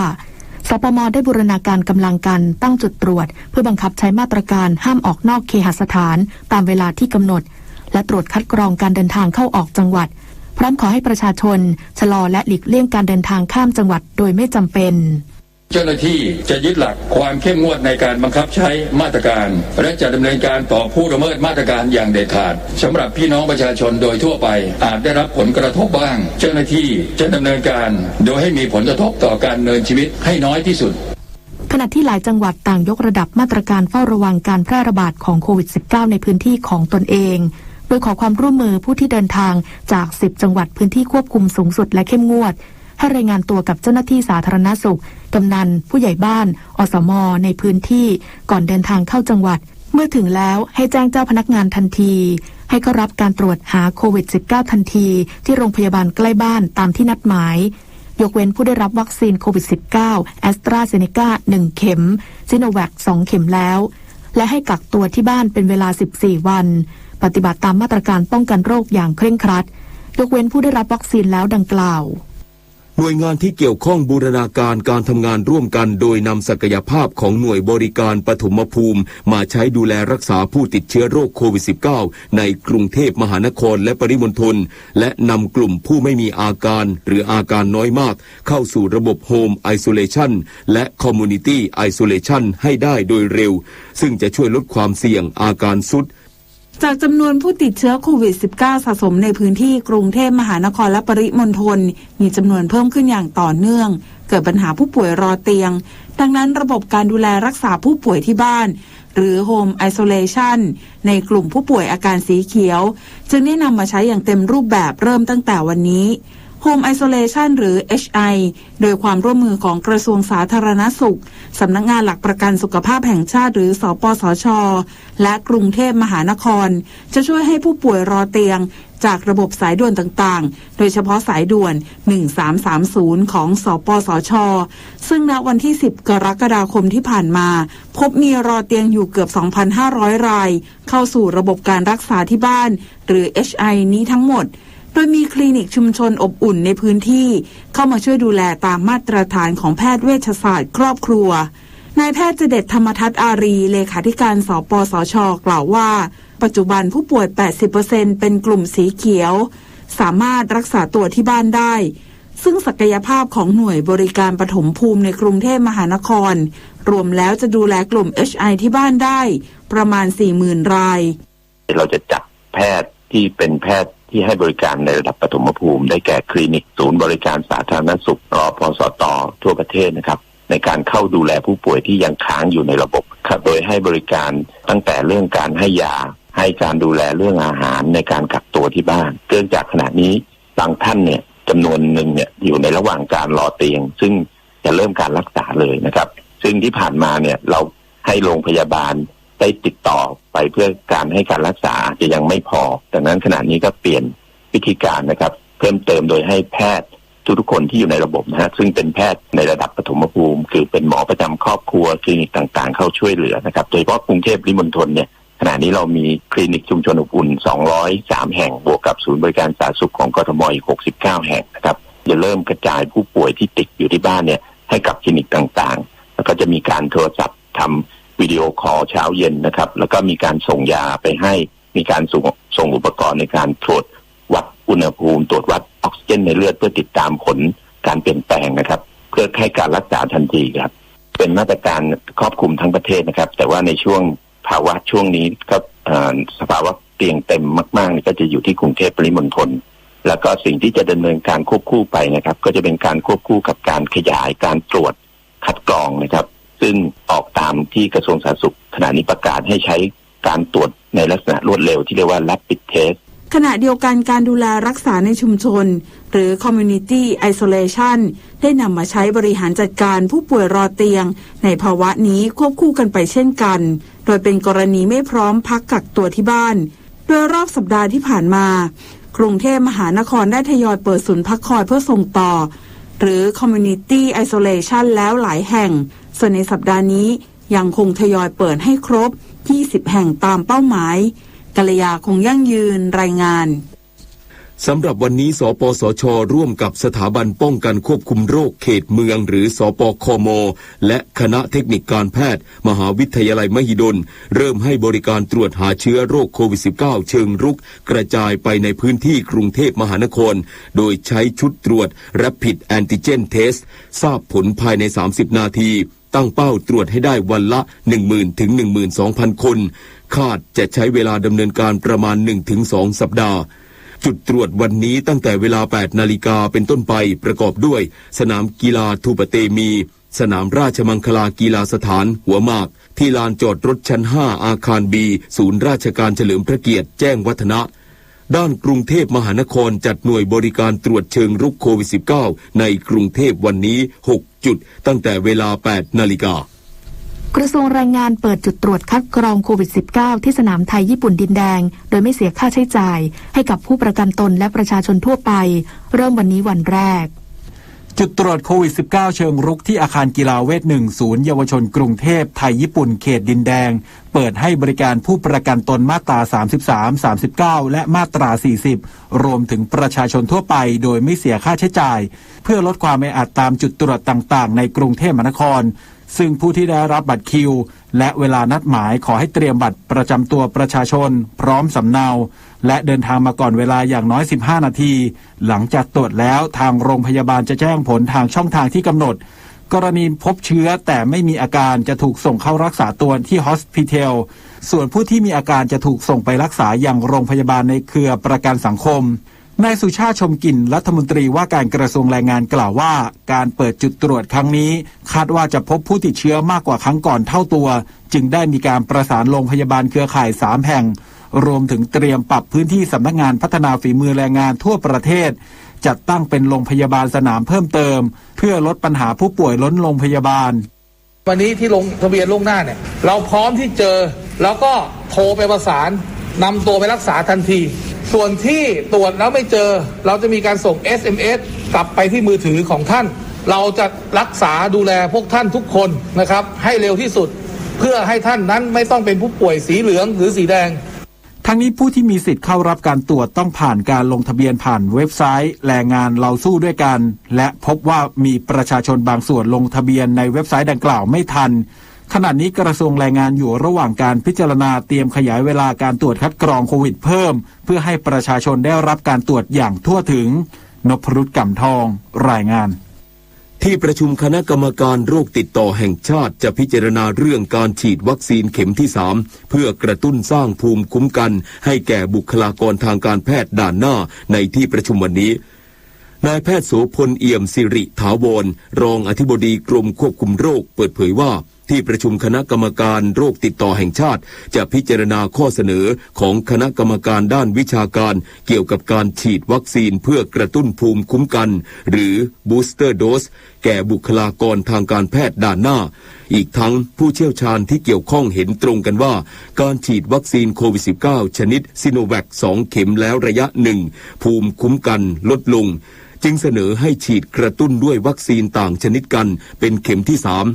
สปม ได้บูรณาการกำลังกันตั้งจุดตรวจ เพื่อบังคับใช้มาตรการห้ามออกนอกเคหสถานตามเวลาที่กำหนด และตรวจคัดกรองการเดินทางเข้าออกจังหวัด พร้อมขอให้ประชาชนชะลอและหลีกเลี่ยงการเดินทางข้ามจังหวัดโดยไม่จำเป็น เจ้าหน้าที่จะยึดหลักความเข้มงวดในการบังคับใช้มาตรการ และจะดำเนินการต่อผู้ละเมิดมาตรการอย่างเด็ดขาด สำหรับพี่น้องประชาชนโดยทั่วไป อาจได้รับผลกระทบบ้าง เจ้าหน้าที่จะดำเนินการโดยให้มีผลกระทบต่อการดำเนินชีวิตให้น้อยที่สุด ขณะที่หลายจังหวัดต่างยกระดับมาตรการเฝ้าระวังการแพร่ระบาดของโควิด สิบเก้า ในพื้นที่ของตนเอง โดยขอความร่วมมือผู้ที่เดินทางจาก สิบ จังหวัดพื้นที่ควบคุมสูงสุดและเข้มงวด ให้รายงานตัวกับเจ้าหน้าที่สาธารณสุข กำนัล ผู้ใหญ่บ้าน อสม ในพื้นที่ ก่อนเดินทางเข้าจังหวัด เมื่อถึงแล้วให้แจ้งเจ้าพนักงานทันที ให้เข้ารับการตรวจหาโควิด สิบเก้า ทันที ที่โรงพยาบาลใกล้บ้านตามที่นัดหมาย ยกเว้นผู้ได้รับวัคซีนโควิด สิบเก้า แอสตราเซเนกา หนึ่ง เข็ม ซิโนแวค สอง เข็มแล้ว และให้กักตัวที่บ้านเป็นเวลา สิบสี่ วัน ปฏิบัติตามมาตรการป้องกันโรคอย่างเคร่งครัด ยกเว้นผู้ได้รับวัคซีนแล้วดังกล่าว หน่วยงานที่เกี่ยวข้องบูรณาการการทำงานร่วมกัน โดยนำศักยภาพของหน่วยบริการปฐมภูมิมาใช้ดูแลรักษาผู้ติดเชื้อโรคโควิด สิบเก้า ในกรุงเทพมหานครและปริมณฑล และนำกลุ่มผู้ไม่มีอาการหรืออาการน้อยมากเข้าสู่ระบบ Home Isolation และ Community Isolation ให้ได้โดยเร็ว ซึ่งจะช่วยลดความเสี่ยงอาการทรุด จากจำนวนผู้ติดเชื้อโควิด สิบเก้า สะสมในพื้นที่กรุงเทพมหานครและปริมณฑล มีจำนวนเพิ่มขึ้นอย่างต่อเนื่อง เกิดปัญหาผู้ป่วยรอเตียง ดังนั้นระบบการดูแลรักษาผู้ป่วยที่บ้าน หรือ Home Isolation ในกลุ่มผู้ป่วยอาการสีเขียว จึงได้นำมาใช้อย่างเต็มรูปแบบเริ่มตั้งแต่วันนี้ Home Isolation หรือ เอชไอ โดยความร่วมมือของกระทรวงสาธารณสุข สำนักงานหลักประกันสุขภาพแห่งชาติ หรือ สปสช และกรุงเทพมหานคร จะช่วยให้ผู้ป่วยรอเตียงจากระบบสายด่วนต่างๆ โดยเฉพาะสายด่วน หนึ่งสามสามศูนย์ ของ สปสช ซึ่งณวันที่ สิบ กรกฎาคมที่ผ่านมา พบมีรอเตียงอยู่เกือบ สองพันห้าร้อย ราย เข้าสู่ระบบการรักษาที่บ้าน หรือ เอชไอ นี้ทั้งหมด โดยมีคลินิกชุมชนอบอุ่นในพื้นที่ เข้ามาช่วยดูแลตามมาตรฐานของแพทย์เวชศาสตร์ครอบครัว นายแพทย์เจเดช ธรรมทัศน์อารี เลขาธิการ สปสช กล่าวว่า ปัจจุบันผู้ป่วย แปดสิบเปอร์เซ็นต์ เป็นกลุ่มสีเขียว สามารถรักษาตัวที่บ้านได้ ซึ่งศักยภาพของหน่วยบริการปฐมภูมิในกรุงเทพมหานคร รวมแล้วจะดูแลกลุ่ม เอชไอ ที่บ้านได้ประมาณ สี่หมื่น ราย เราจะจัดแพทย์ที่เป็นแพทย์ที่ให้บริการในระดับปฐมภูมิ ได้แก่คลินิกศูนย์บริการสาธารณสุข รพสต ทั่วประเทศนะครับ ในการเข้าดูแลผู้ป่วยที่ยังค้างอยู่ในระบบครับ โดยให้บริการตั้งแต่เรื่องการให้ยา ให้การดูแลเรื่องอาหารในการกักตัวที่บ้าน เนื่องจากขณะนี้บางท่านเนี่ย จำนวนหนึ่งเนี่ย อยู่ในระหว่างการรอเตียง ซึ่งจะเริ่มการรักษาเลยนะครับ ซึ่งที่ผ่านมาเนี่ย เราให้โรงพยาบาลได้ติดต่อไปเพื่อการให้การรักษาอาจจะยังไม่พอ ดังนั้นขณะนี้ก็เปลี่ยนวิธีการนะครับ เพิ่มเติมโดยให้แพทย์ทุกๆคนที่อยู่ในระบบนะฮะ ซึ่งเป็นแพทย์ในระดับปฐมภูมิ คือเป็นหมอประจำครอบครัว คลินิกต่างๆ เข้าช่วยเหลือนะครับ โดยเฉพาะกรุงเทพปริมณฑลเนี่ย ขณะนี้เรามีคลินิกชุมชนอบอุ่น สองร้อยสาม แห่ง บวกกับศูนย์บริการสาธารณสุขของ กทม อีก หกสิบเก้า แห่งนะครับ จะเริ่มกระจายผู้ป่วยที่ติดอยู่ที่บ้านเนี่ย ให้กับคลินิกต่างๆ แล้วก็จะมีการโทรศัพท์ทำวิดีโอคอลเช้าเย็นนะครับ แล้วก็มีการส่งยาไปให้ มีการส่ง ส่งอุปกรณ์ในการตรวจวัดอุณหภูมิ ตรวจวัดออกซิเจนในเลือด เพื่อติดตามผลการเปลี่ยนแปลงนะครับ เพื่อให้การรักษาทันทีครับ เป็นมาตรการครอบคลุมทั้งประเทศนะครับ แต่ว่าในช่วงภาวะช่วงนี้ก็ เอ่อ สภาวะเตียงเต็มมากๆเนี่ย ก็จะอยู่ที่กรุงเทพปริมณฑล แล้วก็สิ่งที่จะดำเนินการควบคู่ไปนะครับ ก็จะเป็นการควบคู่กับการขยายการตรวจคัดกรองนะครับ ซึ่งออกตามที่กระทรวงสาธารณสุข ขณะนี้ประกาศให้ใช้การตรวจในลักษณะรวดเร็วที่เรียกว่า Rapid Test ขณะเดียวกัน การดูแลรักษาในชุมชน หรือ Community Isolation ได้นำมาใช้บริหารจัดการผู้ป่วยรอเตียง ในภาวะนี้ควบคู่กันไปเช่นกัน โดยเป็นกรณีไม่พร้อมพักกักตัวที่บ้าน โดยรอบสัปดาห์ที่ผ่านมา กรุงเทพมหานครได้ทยอยเปิดศูนย์พักคอยเพื่อส่งต่อ หรือ Community Isolation แล้วหลายแห่ง ส่วนในสัปดาห์นี้ยังคงทยอยเปิดให้ครบ ยี่สิบ แห่งตามเป้าหมาย กัลยา คงยั่งยืน รายงาน สำหรับวันนี้ สปสช ร่วมกับสถาบันป้องกันควบคุมโรคเขตเมือง หรือ สปคม และคณะเทคนิคการแพทย์ มหาวิทยาลัยมหิดล เริ่มให้บริการตรวจหาเชื้อโรคโควิด สิบเก้า เชิงรุก กระจายไปในพื้นที่กรุงเทพมหานคร โดยใช้ชุดตรวจ Rapid Antigen Test ทราบผลภายใน สามสิบ นาที ตั้งเป้าตรวจให้ได้วันละ หนึ่งหมื่น ถึง หนึ่งหมื่นสองพัน คน คาดจะใช้เวลาดำเนินการประมาณ หนึ่งถึงสอง สัปดาห์ จุดตรวจวันนี้ตั้งแต่เวลา แปด นาฬิกาเป็นต้นไป ประกอบด้วย สนามกีฬาทูปะเตมี สนามราชมังคลากีฬาสถาน หัวหมาก ที่ลานจอดรถชั้น ห้า อาคาร B ศูนย์ราชการเฉลิมพระเกียรติ แจ้งวัฒนะ ด้านกรุงเทพมหานครจัดหน่วยบริการตรวจเชิงรุกโควิด สิบเก้า ในกรุงเทพวันนี้ หก จุด ตั้งแต่เวลา แปด นาฬิกา กระทรวงแรงงานเปิดจุดตรวจคัดกรองโควิด สิบเก้า ที่สนามไทยญี่ปุ่นดินแดง โดยไม่เสียค่าใช้จ่าย ให้กับผู้ประกันตนและประชาชนทั่วไป เริ่มวันนี้วันแรก จุดตรวจโควิด สิบเก้า เชิงรุกที่อาคารกีฬาเวท หนึ่ง ศูนย์เยาวชนกรุงเทพ ไทยญี่ปุ่นเขตดินแดง เปิดให้บริการผู้ประกันตนมาตรา สามสิบสาม สามสิบเก้า และมาตรา สี่สิบ รวมถึงประชาชนทั่วไป โดยไม่เสียค่าใช้จ่าย เพื่อลดความแออัดตามจุดตรวจต่างๆ ในกรุงเทพมหานคร ซึ่งผู้ที่ได้รับบัตรคิว และเวลานัดหมายขอให้เตรียมบัตรประจำตัวประชาชน พร้อมสำเนา และเดินทางมาก่อนเวลาอย่างน้อย สิบห้า นาที หลังจากตรวจแล้วทางโรงพยาบาลจะแจ้งผลทางช่องทางที่กำหนด กรณีพบเชื้อแต่ไม่มีอาการจะถูกส่งเข้ารักษาตัวที่ Hospital ส่วนผู้ที่มีอาการจะถูกส่งไปรักษายังโรงพยาบาลในเครือประกันสังคม นายสุชาติ ชมกลิ่น รัฐมนตรีว่าการกระทรวงแรงงานกล่าวว่า การเปิดจุดตรวจครั้งนี้ คาดว่าจะพบผู้ติดเชื้อมากกว่าครั้งก่อนเท่าตัว จึงได้มีการประสานโรงพยาบาลเครือข่ายสามแห่ง รวมถึงเตรียมปรับพื้นที่สำนักงานพัฒนาฝีมือแรงงานทั่วประเทศ จัดตั้งเป็นโรงพยาบาลสนามเพิ่มเติม เพื่อลดปัญหาผู้ป่วยล้นโรงพยาบาล วันนี้ที่ลงทะเบียนล่วงหน้าเนี่ย เราพร้อมที่เจอ แล้วก็โทรไปประสาน นำตัวไปรักษาทันที ส่วนที่ตรวจแล้วไม่เจอ เราจะมีการส่ง เอสเอ็มเอส กลับไปที่มือถือของท่าน เราจะรักษาดูแลพวกท่านทุกคนนะครับ ให้เร็วที่สุด เพื่อให้ท่านนั้นไม่ต้องเป็นผู้ป่วยสีเหลืองหรือสีแดง ทั้งนี้ผู้ที่มีสิทธิ์เข้ารับการตรวจต้องผ่านการลงทะเบียนผ่านเว็บไซต์แรงงานเราสู้ด้วยกัน และพบว่ามีประชาชนบางส่วนลงทะเบียนในเว็บไซต์ดังกล่าวไม่ทัน ขณะนี้กระทรวงแรงงานอยู่ระหว่างการพิจารณาเตรียมขยายเวลาการตรวจคัดกรองโควิดเพิ่ม เพื่อให้ประชาชนได้รับการตรวจอย่างทั่วถึง นพรุต กำทอง รายงาน ที่ประชุมคณะกรรมการโรคติดต่อแห่งชาติจะพิจารณาเรื่องการฉีดวัคซีนเข็มที่สาม เพื่อกระตุ้นสร้างภูมิคุ้มกันให้แก่บุคลากรทางการแพทย์ด่านหน้าในที่ประชุมวันนี้ นายแพทย์โสภณ เอี่ยมสิริถาวร รองอธิบดีกรมควบคุมโรค เปิดเผยว่า ที่ประชุมคณะกรรมการโรคติดต่อแห่งชาติ จะพิจารณาข้อเสนอของคณะกรรมการด้านวิชาการ เกี่ยวกับการฉีดวัคซีนเพื่อกระตุ้นภูมิคุ้มกัน หรือ booster dose แก่บุคลากรทางการแพทย์ด่านหน้า อีกทั้งผู้เชี่ยวชาญที่เกี่ยวข้องเห็นตรงกันว่า การฉีดวัคซีนโควิดสิบเก้า ชนิด Sinovac สองเข็มแล้วระยะหนึ่ง ภูมิคุ้มกันลดลง จึงเสนอให้ฉีดกระตุ้นด้วยวัคซีนต่างชนิดกันเป็นเข็มที่สาม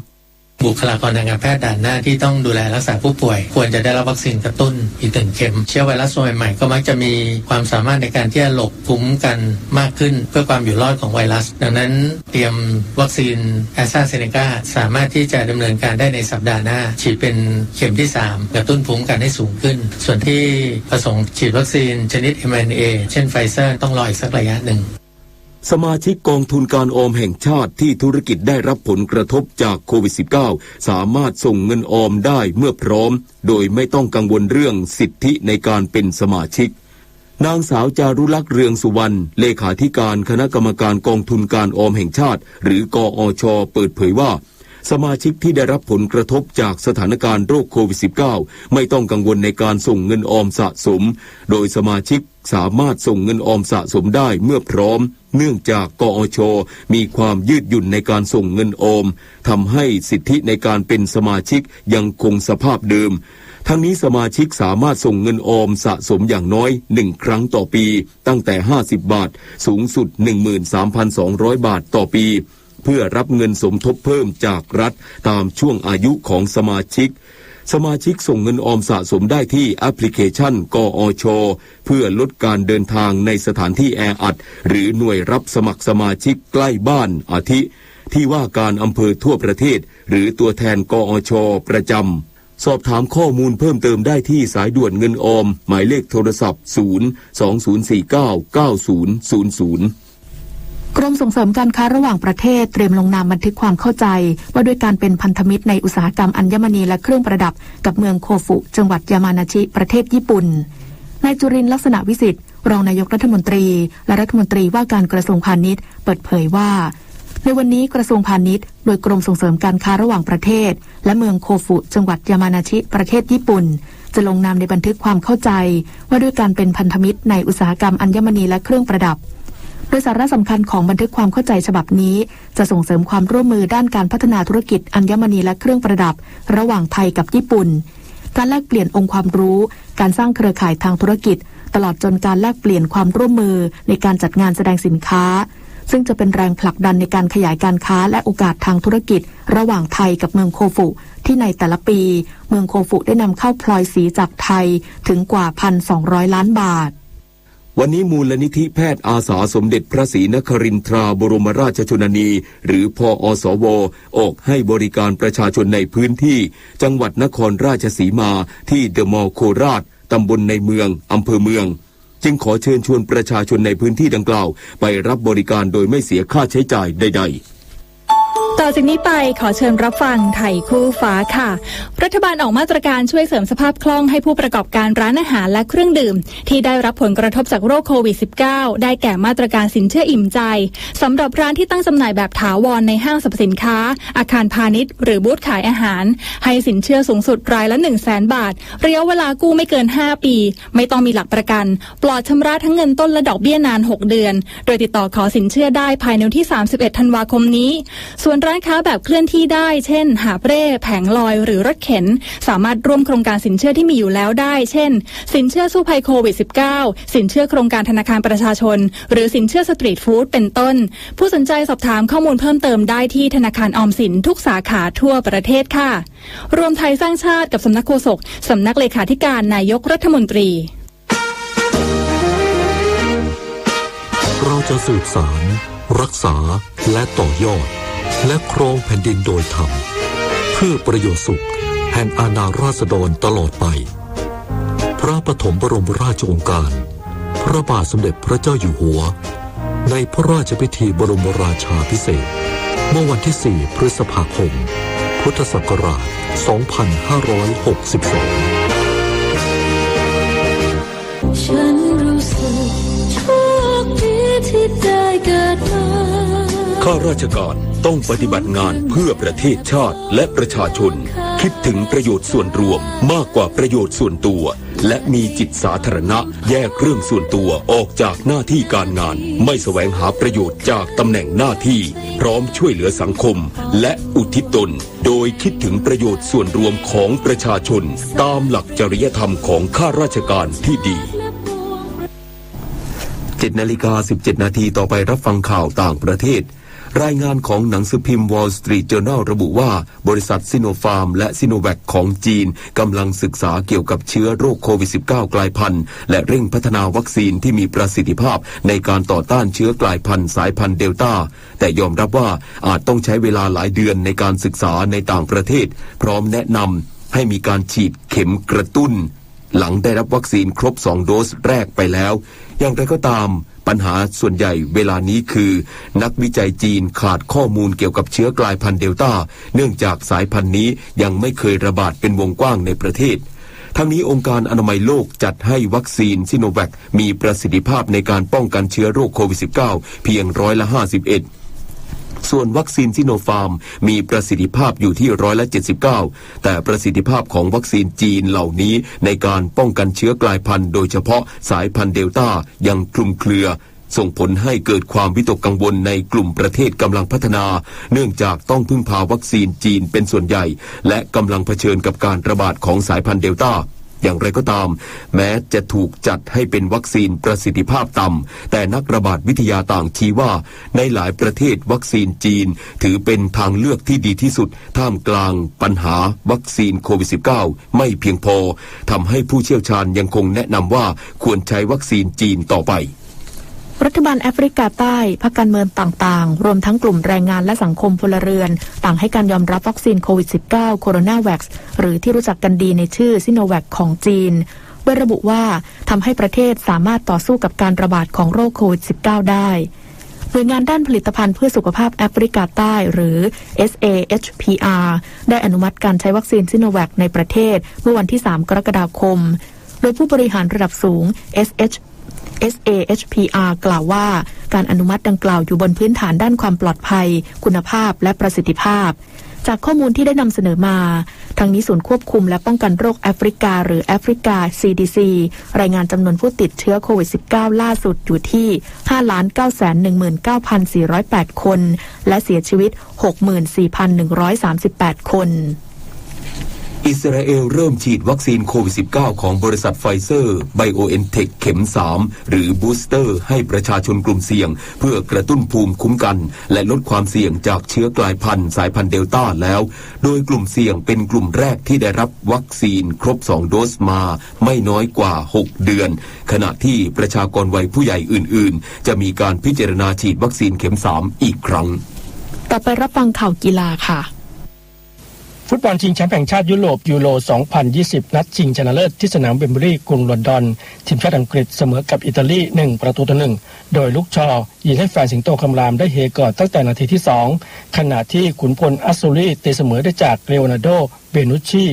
บุคลากรทางการแพทย์ด่านหน้าที่ต้องดูแลรักษาผู้ป่วย ควรจะได้รับวัคซีนกระตุ้นอีกหนึ่งเข็ม เชื้อไวรัสตัวใหม่ๆ ก็มักจะมีความสามารถในการที่จะหลบภูมิคุ้มกันมากขึ้น เพื่อความอยู่รอดของไวรัส ดังนั้นเตรียมวัคซีน AstraZeneca สามารถที่จะดำเนินการได้ในสัปดาห์หน้า ฉีดเป็นเข็มที่สาม กระตุ้นภูมิคุ้มกันให้สูงขึ้น ส่วนที่ประสงค์ฉีดวัคซีนชนิด เอ็มอาร์เอ็นเอ เช่น Pfizer ต้องรออีกสักระยะหนึ่ง สมาชิกกองทุนการออมแห่งชาติที่ธุรกิจได้รับผลกระทบจากโควิดสิบเก้า สามารถส่งเงินออมได้เมื่อพร้อม โดยไม่ต้องกังวลเรื่องสิทธิในการเป็นสมาชิก นางสาวจารุลักษณ์ เรืองสุวรรณ เลขาธิการคณะกรรมการกองทุนการออมแห่งชาติ หรือกอช เปิดเผยว่า สมาชิกที่ได้รับผลกระทบจากสถานการณ์โรคโควิดสิบเก้า ไม่ต้องกังวลในการส่งเงินออมสะสม โดยสมาชิกสามารถส่งเงินออมสะสมได้เมื่อพร้อม เนื่องจาก กอช มีความยืดหยุ่นในการส่งเงินออม ทำให้สิทธิในการเป็นสมาชิกยังคงสภาพเดิม ทั้งนี้สมาชิกสามารถส่งเงินออมสะสมอย่างน้อยหนึ่งครั้งต่อปี ตั้งแต่ ห้าสิบ บาท สูงสุด หนึ่งหมื่นสามพันสองร้อย บาทต่อปี เพื่อรับเงินสมทบเพิ่มจากรัฐตามช่วงอายุของสมาชิก สมาชิกส่งเงินออมสะสมได้ที่แอปพลิเคชัน กอช เพื่อลดการเดินทางในสถานที่แออัด หรือหน่วยรับสมัครสมาชิกใกล้บ้าน อาทิ ที่ว่าการอำเภอทั่วประเทศ หรือตัวแทน กอช ประจำ สอบถามข้อมูลเพิ่มเติมได้ที่สายด่วนเงินออม หมายเลขโทรศัพท์ ศูนย์ สองศูนย์สี่เก้า เก้าศูนย์ศูนย์ศูนย์ กรมส่งเสริมการค้าระหว่างประเทศเตรียมลงนามบันทึกความเข้าใจ ว่าด้วยการเป็นพันธมิตรในอุตสาหกรรมอัญมณีและเครื่องประดับ กับเมืองโคฟุ จังหวัดยามานาชิ ประเทศญี่ปุ่น นายจุรินทร์ ลักษณะวิสิทธิ์ รองนายกรัฐมนตรี และรัฐมนตรีว่าการกระทรวงพาณิชย์ เปิดเผยว่า ในวันนี้กระทรวงพาณิชย์ โดยกรมส่งเสริมการค้าระหว่างประเทศ และเมืองโคฟุ จังหวัดยามานาชิ ประเทศญี่ปุ่น จะลงนามในบันทึกความเข้าใจ ว่าด้วยการเป็นพันธมิตรในอุตสาหกรรมอัญมณีและเครื่องประดับ โดยสาระสำคัญของบันทึกความเข้าใจฉบับนี้ จะส่งเสริมความร่วมมือด้านการพัฒนาธุรกิจอัญมณีและเครื่องประดับ ระหว่างไทยกับญี่ปุ่น การแลกเปลี่ยนองค์ความรู้ การสร้างเครือข่ายทางธุรกิจ ตลอดจนการแลกเปลี่ยนความร่วมมือในการจัดงานแสดงสินค้า ซึ่งจะเป็นแรงผลักดันในการขยายการค้าและโอกาสทางธุรกิจ ระหว่างไทยกับเมืองโคฟุ ที่ในแต่ละปี เมืองโคฟุได้นำเข้าพลอยสีจากไทยถึงกว่า พันสองร้อยล้านบาท วันนี้มูลนิธิแพทย์อาสาสมเด็จพระศรีนครินทราบรมราชชนนี หรือ พอสว ออกให้บริการประชาชนในพื้นที่จังหวัดนครราชสีมา ที่เดอะมอลล์โคราช ตำบลในเมือง อำเภอเมือง จึงขอเชิญชวนประชาชนในพื้นที่ดังกล่าว ไปรับบริการโดยไม่เสียค่าใช้จ่ายใดๆ ต่อจากนี้ไปขอเชิญรับฟังไทยคู่ฟ้าค่ะ รัฐบาลออกมาตรการช่วยเสริมสภาพคล่องให้ผู้ประกอบการร้านอาหารและเครื่องดื่ม ที่ได้รับผลกระทบจากโรคโควิด สิบเก้า ได้แก่มาตรการสินเชื่ออิ่มใจ สำหรับร้านที่ตั้งจำหน่ายแบบถาวรในห้างสรรพสินค้า อาคารพาณิชย์ หรือบูธขายอาหาร ให้สินเชื่อสูงสุดรายละ หนึ่งแสน บาท ระยะเวลากู้ไม่เกิน ห้า ปี ไม่ต้องมีหลักประกัน ปลอดชำระทั้งเงินต้นและดอกเบี้ยนาน หก เดือน โดยติดต่อขอสินเชื่อได้ภายในวันที่ สามสิบเอ็ด ธันวาคมนี้ ส่วนร้านค้าแบบเคลื่อนที่ได้ เช่น หาบเร่ แผงลอย หรือรถเข็น สามารถร่วมโครงการสินเชื่อที่มีอยู่แล้วได้ เช่น สินเชื่อสู้ภัยโควิด สิบเก้า สินเชื่อโครงการธนาคารประชาชน หรือสินเชื่อสตรีทฟู้ด เป็นต้น ผู้สนใจสอบถามข้อมูลเพิ่มเติมได้ที่ธนาคารออมสินทุกสาขาทั่วประเทศค่ะ รวมไทยสร้างชาติกับสำนักโฆษก สำนักเลขาธิการนายกรัฐมนตรี เราจะสืบสาน รักษา และต่อยอด และครองแผ่นดินโดยธรรม เพื่อประโยชน์สุขแห่งอาณาราษฎรตลอดไป พระปฐมบรมราชโองการ พระบาทสมเด็จพระเจ้าอยู่หัว ในพระราชพิธีบรมราชาภิเษก เมื่อวันที่ สี่ พฤษภาคม พุทธศักราช สองพันห้าร้อยหกสิบสอง ฉันรู้สึกโชคดีที่ได้เกิดมา ข้าราชการต้องปฏิบัติงานเพื่อประเทศชาติและประชาชน คิดถึงประโยชน์ส่วนรวมมากกว่าประโยชน์ส่วนตัว และมีจิตสาธารณะ แยกเรื่องส่วนตัวออกจากหน้าที่การงาน ไม่แสวงหาประโยชน์จากตำแหน่งหน้าที่ พร้อมช่วยเหลือสังคม และอุทิศตน โดยคิดถึงประโยชน์ส่วนรวมของประชาชน ตามหลักจริยธรรมของข้าราชการที่ดี เจ็ดนาฬิกาสิบเจ็ดนาที ต่อไปรับฟังข่าวต่างประเทศ รายงานของหนังสือพิมพ์ Wall Street Journal ระบุว่า บริษัท Sinopharm และ Sinovac ของจีนกำลังศึกษาเกี่ยวกับเชื้อโรคโควิด สิบเก้า กลายพันธุ์ และเร่งพัฒนาวัคซีนที่มีประสิทธิภาพในการต่อต้านเชื้อกลายพันธุ์สายพันธุ์เดลต้า แต่ยอมรับว่าอาจต้องใช้เวลาหลายเดือนในการศึกษาในต่างประเทศ พร้อมแนะนำให้มีการฉีดเข็มกระตุ้น หลังได้รับวัคซีนครบสองโดสแรกไปแล้ว อย่างไรก็ตาม ปัญหาส่วนใหญ่เวลานี้คือ นักวิจัยจีนขาดข้อมูลเกี่ยวกับเชื้อกลายพันธุ์เดลต้า เนื่องจากสายพันธุ์นี้ยังไม่เคยระบาดเป็นวงกว้างในประเทศ ทั้งนี้องค์การอนามัยโลกจัดให้วัคซีน Sinovac มีประสิทธิภาพในการป้องกันเชื้อโรคโควิด สิบเก้า เพียงร้อยละห้าสิบเอ็ด ส่วนวัคซีน Sinopharm มีประสิทธิภาพอยู่ที่ร้อยละเจ็ดสิบเก้า แต่ประสิทธิภาพของวัคซีนจีนเหล่านี้ในการป้องกันเชื้อกลายพันธุ์ โดยเฉพาะสายพันธุ์เดลต้า ยังคลุมเครือ ส่งผลให้เกิดความวิตกกังวลในกลุ่มประเทศกำลังพัฒนา เนื่องจากต้องพึ่งพาวัคซีนจีนเป็นส่วนใหญ่ และกำลังเผชิญกับการระบาดของสายพันธุ์เดลต้า อย่างไรก็ตาม แม้จะถูกจัดให้เป็นวัคซีนประสิทธิภาพต่ำ แต่นักระบาดวิทยาต่างชี้ว่า ในหลายประเทศวัคซีนจีนถือเป็นทางเลือกที่ดีที่สุด ท่ามกลางปัญหาวัคซีนโควิด สิบเก้า ไม่เพียงพอ ทำให้ผู้เชี่ยวชาญยังคงแนะนำว่าควรใช้วัคซีนจีนต่อไป รัฐบาลแอฟริกาใต้ พรรคการเมืองต่างๆ รวมทั้งกลุ่มแรงงานและสังคมพลเรือน ต่างให้การยอมรับวัคซีนโควิด สิบเก้า Coronavac หรือที่รู้จักกันดีในชื่อ Sinovac ของจีน โดยระบุว่าทำให้ประเทศสามารถต่อสู้กับการระบาดของโรคโควิด สิบเก้า ได้ หน่วยงานด้านผลิตภัณฑ์เพื่อสุขภาพแอฟริกาใต้ หรือ เอส เอ เอช พี อาร์ ได้อนุมัติการใช้วัคซีน Sinovac ในประเทศ เมื่อวันที่ สาม กรกฎาคม โดยผู้บริหารระดับสูง เอส เอช เอส เอ เอช พี อาร์ กล่าวว่า การอนุมัติดังกล่าวอยู่บนพื้นฐานด้านความปลอดภัย คุณภาพ และประสิทธิภาพ จากข้อมูลที่ได้นำเสนอมา ทั้งนี้ศูนย์ควบคุมและป้องกันโรคแอฟริกา หรือ Africa ซี ดี ซี รายงานจำนวนผู้ติดเชื้อโควิด สิบเก้า ล่าสุดอยู่ที่ ห้าล้านเก้าแสนหนึ่งหมื่นเก้าพันสี่ร้อยแปด คน และเสียชีวิต หกหมื่นสี่พันหนึ่งร้อยสามสิบแปด คน อิสราเอลเริ่มฉีดวัคซีนโควิด สิบเก้า ของบริษัท Pfizer BioNTech เข็ม สาม หรือ booster ให้ประชาชนกลุ่มเสี่ยง เพื่อกระตุ้นภูมิคุ้มกัน และลดความเสี่ยงจากเชื้อกลายพันธุ์สายพันธุ์เดลต้าแล้ว โดยกลุ่มเสี่ยงเป็นกลุ่มแรกที่ได้รับวัคซีนครบสองโดสมาไม่น้อยกว่าหกเดือน ขณะที่ประชากรวัยผู้ใหญ่อื่นๆ จะมีการพิจารณาฉีดวัคซีนเข็ม สาม อีกครั้ง ต่อไปรับฟังข่าวกีฬาค่ะ ฟุตบอลชิงแชมป์แห่งชาติยุโรป ยูโร สองพันยี่สิบ นัดชิงชนะเลิศที่สนามเวมบลีย์ กรุงลอนดอน ทีมชาติอังกฤษเสมอกับอิตาลี หนึ่งประตูต่อหนึ่ง โดยลุคชอว์ยิงให้แฟนสิงโตคำรามได้เฮก่อนตั้งแต่นาทีที่สอง ขณะที่ขุนพลอัสซูรีตีเสมอได้จากเลโอนาร์โด เบนูชชี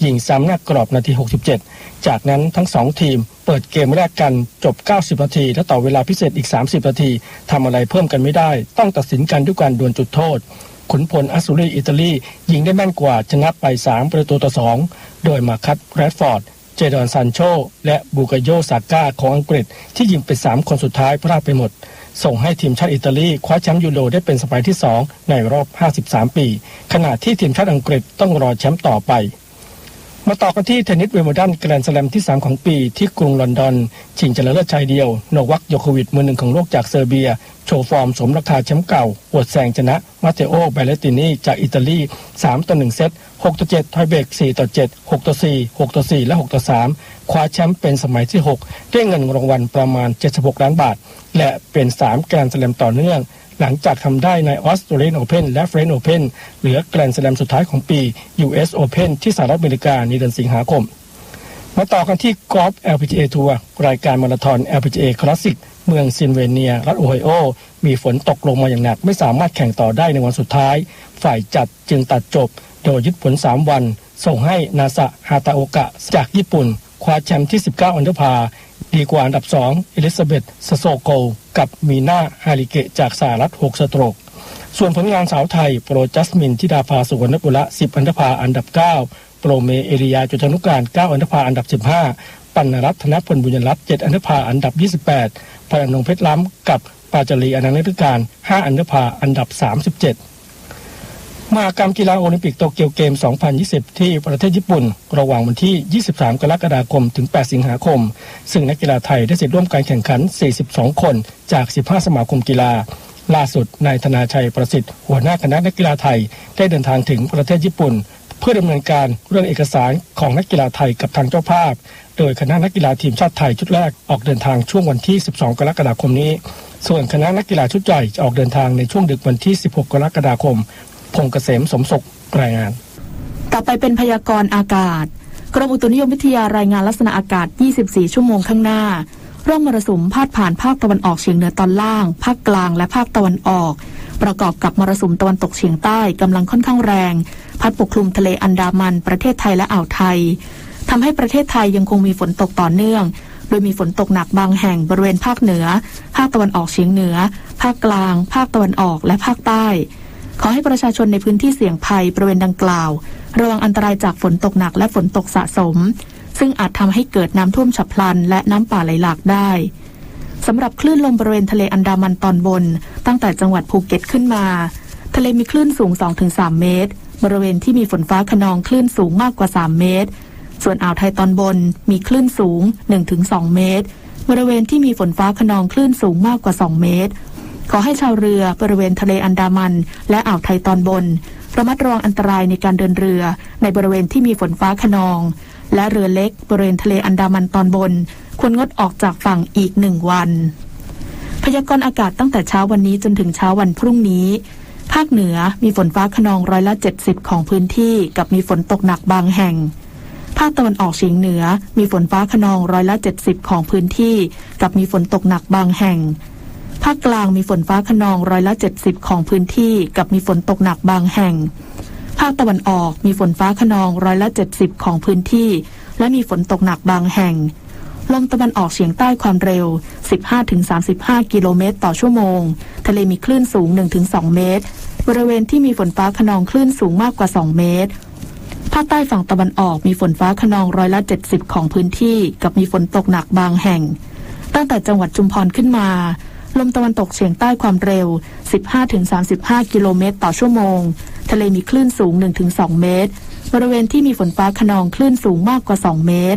ยิงซ้ำหน้ากรอบนาที หกสิบเจ็ด จากนั้นทั้งสองทีมเปิดเกมแลกกัน จบ เก้าสิบนาที และต่อเวลาพิเศษอีก สามสิบนาที ทำอะไรเพิ่มกันไม่ได้ ต้องตัดสินกันด้วยการดวลจุดโทษ ขุนพลอัสซูรีอิตาลียิงได้แม่นกว่า ชนะไป สามประตูต่อสอง โดยมาคัส แรชฟอร์ด เจดอน ซานโช และบูกาโย ซาก้า ของอังกฤษที่ยิงเป็นสามคนสุดท้ายพลาดไปหมด ส่งให้ทีมชาติอิตาลีคว้าแชมป์ยูโรได้เป็นสมัยที่สองในรอบ ห้าสิบสามปี ขณะที่ทีมชาติอังกฤษต้องรอแชมป์ต่อไป มาต่อกันที่เทนนิสวิมเบิลดันแกรนด์สแลมที่สามของปีที่กรุงลอนดอน ชิงชนะเลิศชายเดี่ยว โนวัค โยโควิช มือหนึ่งของโลกจากเซอร์เบีย โชว์ฟอร์มสมราคาแชมป์เก่า หวดแซงชนะ มาเตโอ เบลเลตตินี จากอิตาลี สามต่อหนึ่งเซต หกต่อเจ็ด ไทเบรก สี่ต่อเจ็ด หกต่อสี่ หกต่อสี่ และ หกต่อสาม คว้าแชมป์เป็นสมัยที่หก ได้เงินรางวัลประมาณ เจ็ดสิบหกล้านบาท และเป็นสามแกรนด์สแลมต่อเนื่อง หลังจากทำได้ในออสเตรเลียนโอเพ่นและเฟรนช์โอเพ่น เหลือแกรนด์สแลมสุดท้ายของปี ยูเอส โอเพ่น ที่สหรัฐอเมริกาในเดือนสิงหาคม มาต่อกันที่กอล์ฟ แอล พี จี เอ ทัวร์ รายการมาราธอน แอล พี จี เอ คลาสสิก เมืองซิลเวเนีย รัฐโอไฮโอ มีฝนตกลงมาอย่างหนัก ไม่สามารถแข่งต่อได้ในวันสุดท้าย ฝ่ายจัดจึงตัดจบ โดยยึดผลสามวัน ส่งให้ นาซา ฮาตาโอกะ จากญี่ปุ่น คว้าแชมป์ที่ สิบเก้าอันเดอร์พาร์ ดีกว่าอันดับสอง เอลิซาเบธ ซาโซโก กับ มีนา ฮาริเกะ จากสหรัฐ หกสโตรก ส่วนผลงานสาวไทย โปรจัสมิน ธิดาภา สุวรรณกุละ สิบอันเดอร์พาร์ อันดับเก้า โปรเม เอลียา จุฑานุการ เก้าอันเดอร์พาร์ อันดับสิบห้า ปัณณรัตน์ ธนพลบุญยรัตน์ เจ็ดอันเดอร์พาร์ อันดับยี่สิบแปด พรนงเพชรล้ำ กับปาจารี อนันทฤการ ห้าอันเดอร์พาร์ อันดับสามสิบเจ็ด มหกรรมกีฬาโอลิมปิกโตเกียวเกม สองพันยี่สิบ ที่ประเทศญี่ปุ่น ระหว่างวันที่ ยี่สิบสาม กรกฎาคม ถึง แปดสิงหาคม ซึ่งนักกีฬาไทยได้สิทธิ์ร่วมการแข่งขัน สี่สิบสองคน จาก สิบห้าสมาคมกีฬา ล่าสุด นายธนาชัย ประสิทธิ์ หัวหน้าคณะนักกีฬาไทย ได้เดินทางถึงประเทศญี่ปุ่น เพื่อดำเนินการเรื่องเอกสารของนักกีฬาไทยกับทางเจ้าภาพ โดยคณะนักกีฬาทีมชาติไทยชุดแรกออกเดินทางช่วงวันที่ สิบสอง กรกฎาคมนี้ ส่วนคณะนักกีฬาชุดใหญ่จะออกเดินทางในช่วงดึกวันที่ สิบหก กรกฎาคม พงษ์เกษม สมศุข รายงาน ต่อไปเป็นพยากรณ์อากาศ กรมอุตุนิยมวิทยารายงานลักษณะอากาศ ยี่สิบสี่ ชั่วโมงข้างหน้า ร่องมรสุมพาดผ่านภาคตะวันออกเฉียงเหนือตอนล่าง ภาคกลาง และภาคตะวันออก ประกอบกับมรสุมตะวันตกเฉียงใต้กำลังค่อนข้างแรง พัดปกคลุมทะเลอันดามัน ประเทศไทยและอ่าวไทย ทำให้ประเทศไทยยังคงมีฝนตกต่อเนื่อง โดยมีฝนตกหนักบางแห่งบริเวณภาคเหนือ ภาคตะวันออกเฉียงเหนือ ภาคกลาง ภาคตะวันออก และภาคใต้ ขอให้ประชาชนในพื้นที่เสี่ยงภัยบริเวณดังกล่าว ระวังอันตรายจากฝนตกหนักและฝนตกสะสม ซึ่งอาจทำให้เกิดน้ำท่วมฉับพลันและน้ำป่าไหลหลากได้ สำหรับคลื่นลมบริเวณทะเลอันดามันตอนบน ตั้งแต่จังหวัดภูเก็ตขึ้นมา ทะเลมีคลื่นสูง สองถึงสามเมตร บริเวณที่มีฝนฟ้าคะนองคลื่นสูงมากกว่า สามเมตร ส่วนอ่าวไทยตอนบนมีคลื่นสูง หนึ่งถึงสองเมตร บริเวณที่มีฝนฟ้าคะนองคลื่นสูงมากกว่า สองเมตร ขอให้ชาวเรือบริเวณทะเลอันดามัน และอ่าวไทยตอนบน ระมัดระวังอันตรายในการเดินเรือ ในบริเวณที่มีฝนฟ้าคะนอง และเรือเล็กบริเวณทะเลอันดามันตอนบน ควรงดออกจากฝั่งอีกหนึ่งวัน พยากรณ์อากาศตั้งแต่เช้าวันนี้จนถึงเช้าวันพรุ่งนี้ ภาคเหนือมีฝนฟ้าคะนองร้อยละเจ็ดสิบของพื้นที่ กับมีฝนตกหนักบางแห่ง ภาคตะวันออกเฉียงเหนือมีฝนฟ้าคะนองร้อยละเจ็ดสิบของพื้นที่ กับมีฝนตกหนักบางแห่ง ภาคกลางมีฝนฟ้าคะนองร้อยละเจ็ดสิบของพื้นที่ กับมีฝนตกหนักบางแห่ง ภาคตะวันออกมีฝนฟ้าคะนองร้อยละเจ็ดสิบของพื้นที่ และมีฝนตกหนักบางแห่ง ลมตะวันออกเฉียงใต้ความเร็ว สิบห้าถึงสามสิบห้ากิโลเมตรต่อชั่วโมง ทะเลมีคลื่นสูง หนึ่งถึงสองเมตร บริเวณที่มีฝนฟ้าคะนองคลื่นสูงมากกว่า สองเมตร ภาคใต้ฝั่งตะวันออกมีฝนฟ้าคะนองร้อยละเจ็ดสิบของพื้นที่ กับมีฝนตกหนักบางแห่ง ตั้งแต่จังหวัดชุมพรขึ้นมา ลมตะวันตกเฉียงใต้ความเร็ว สิบห้าถึงสามสิบห้ากิโลเมตรต่อชั่วโมง ทะเลมีคลื่นสูง หนึ่งถึงสองเมตร บริเวณที่มีฝนฟ้าคะนองคลื่นสูงมากกว่า สองเมตร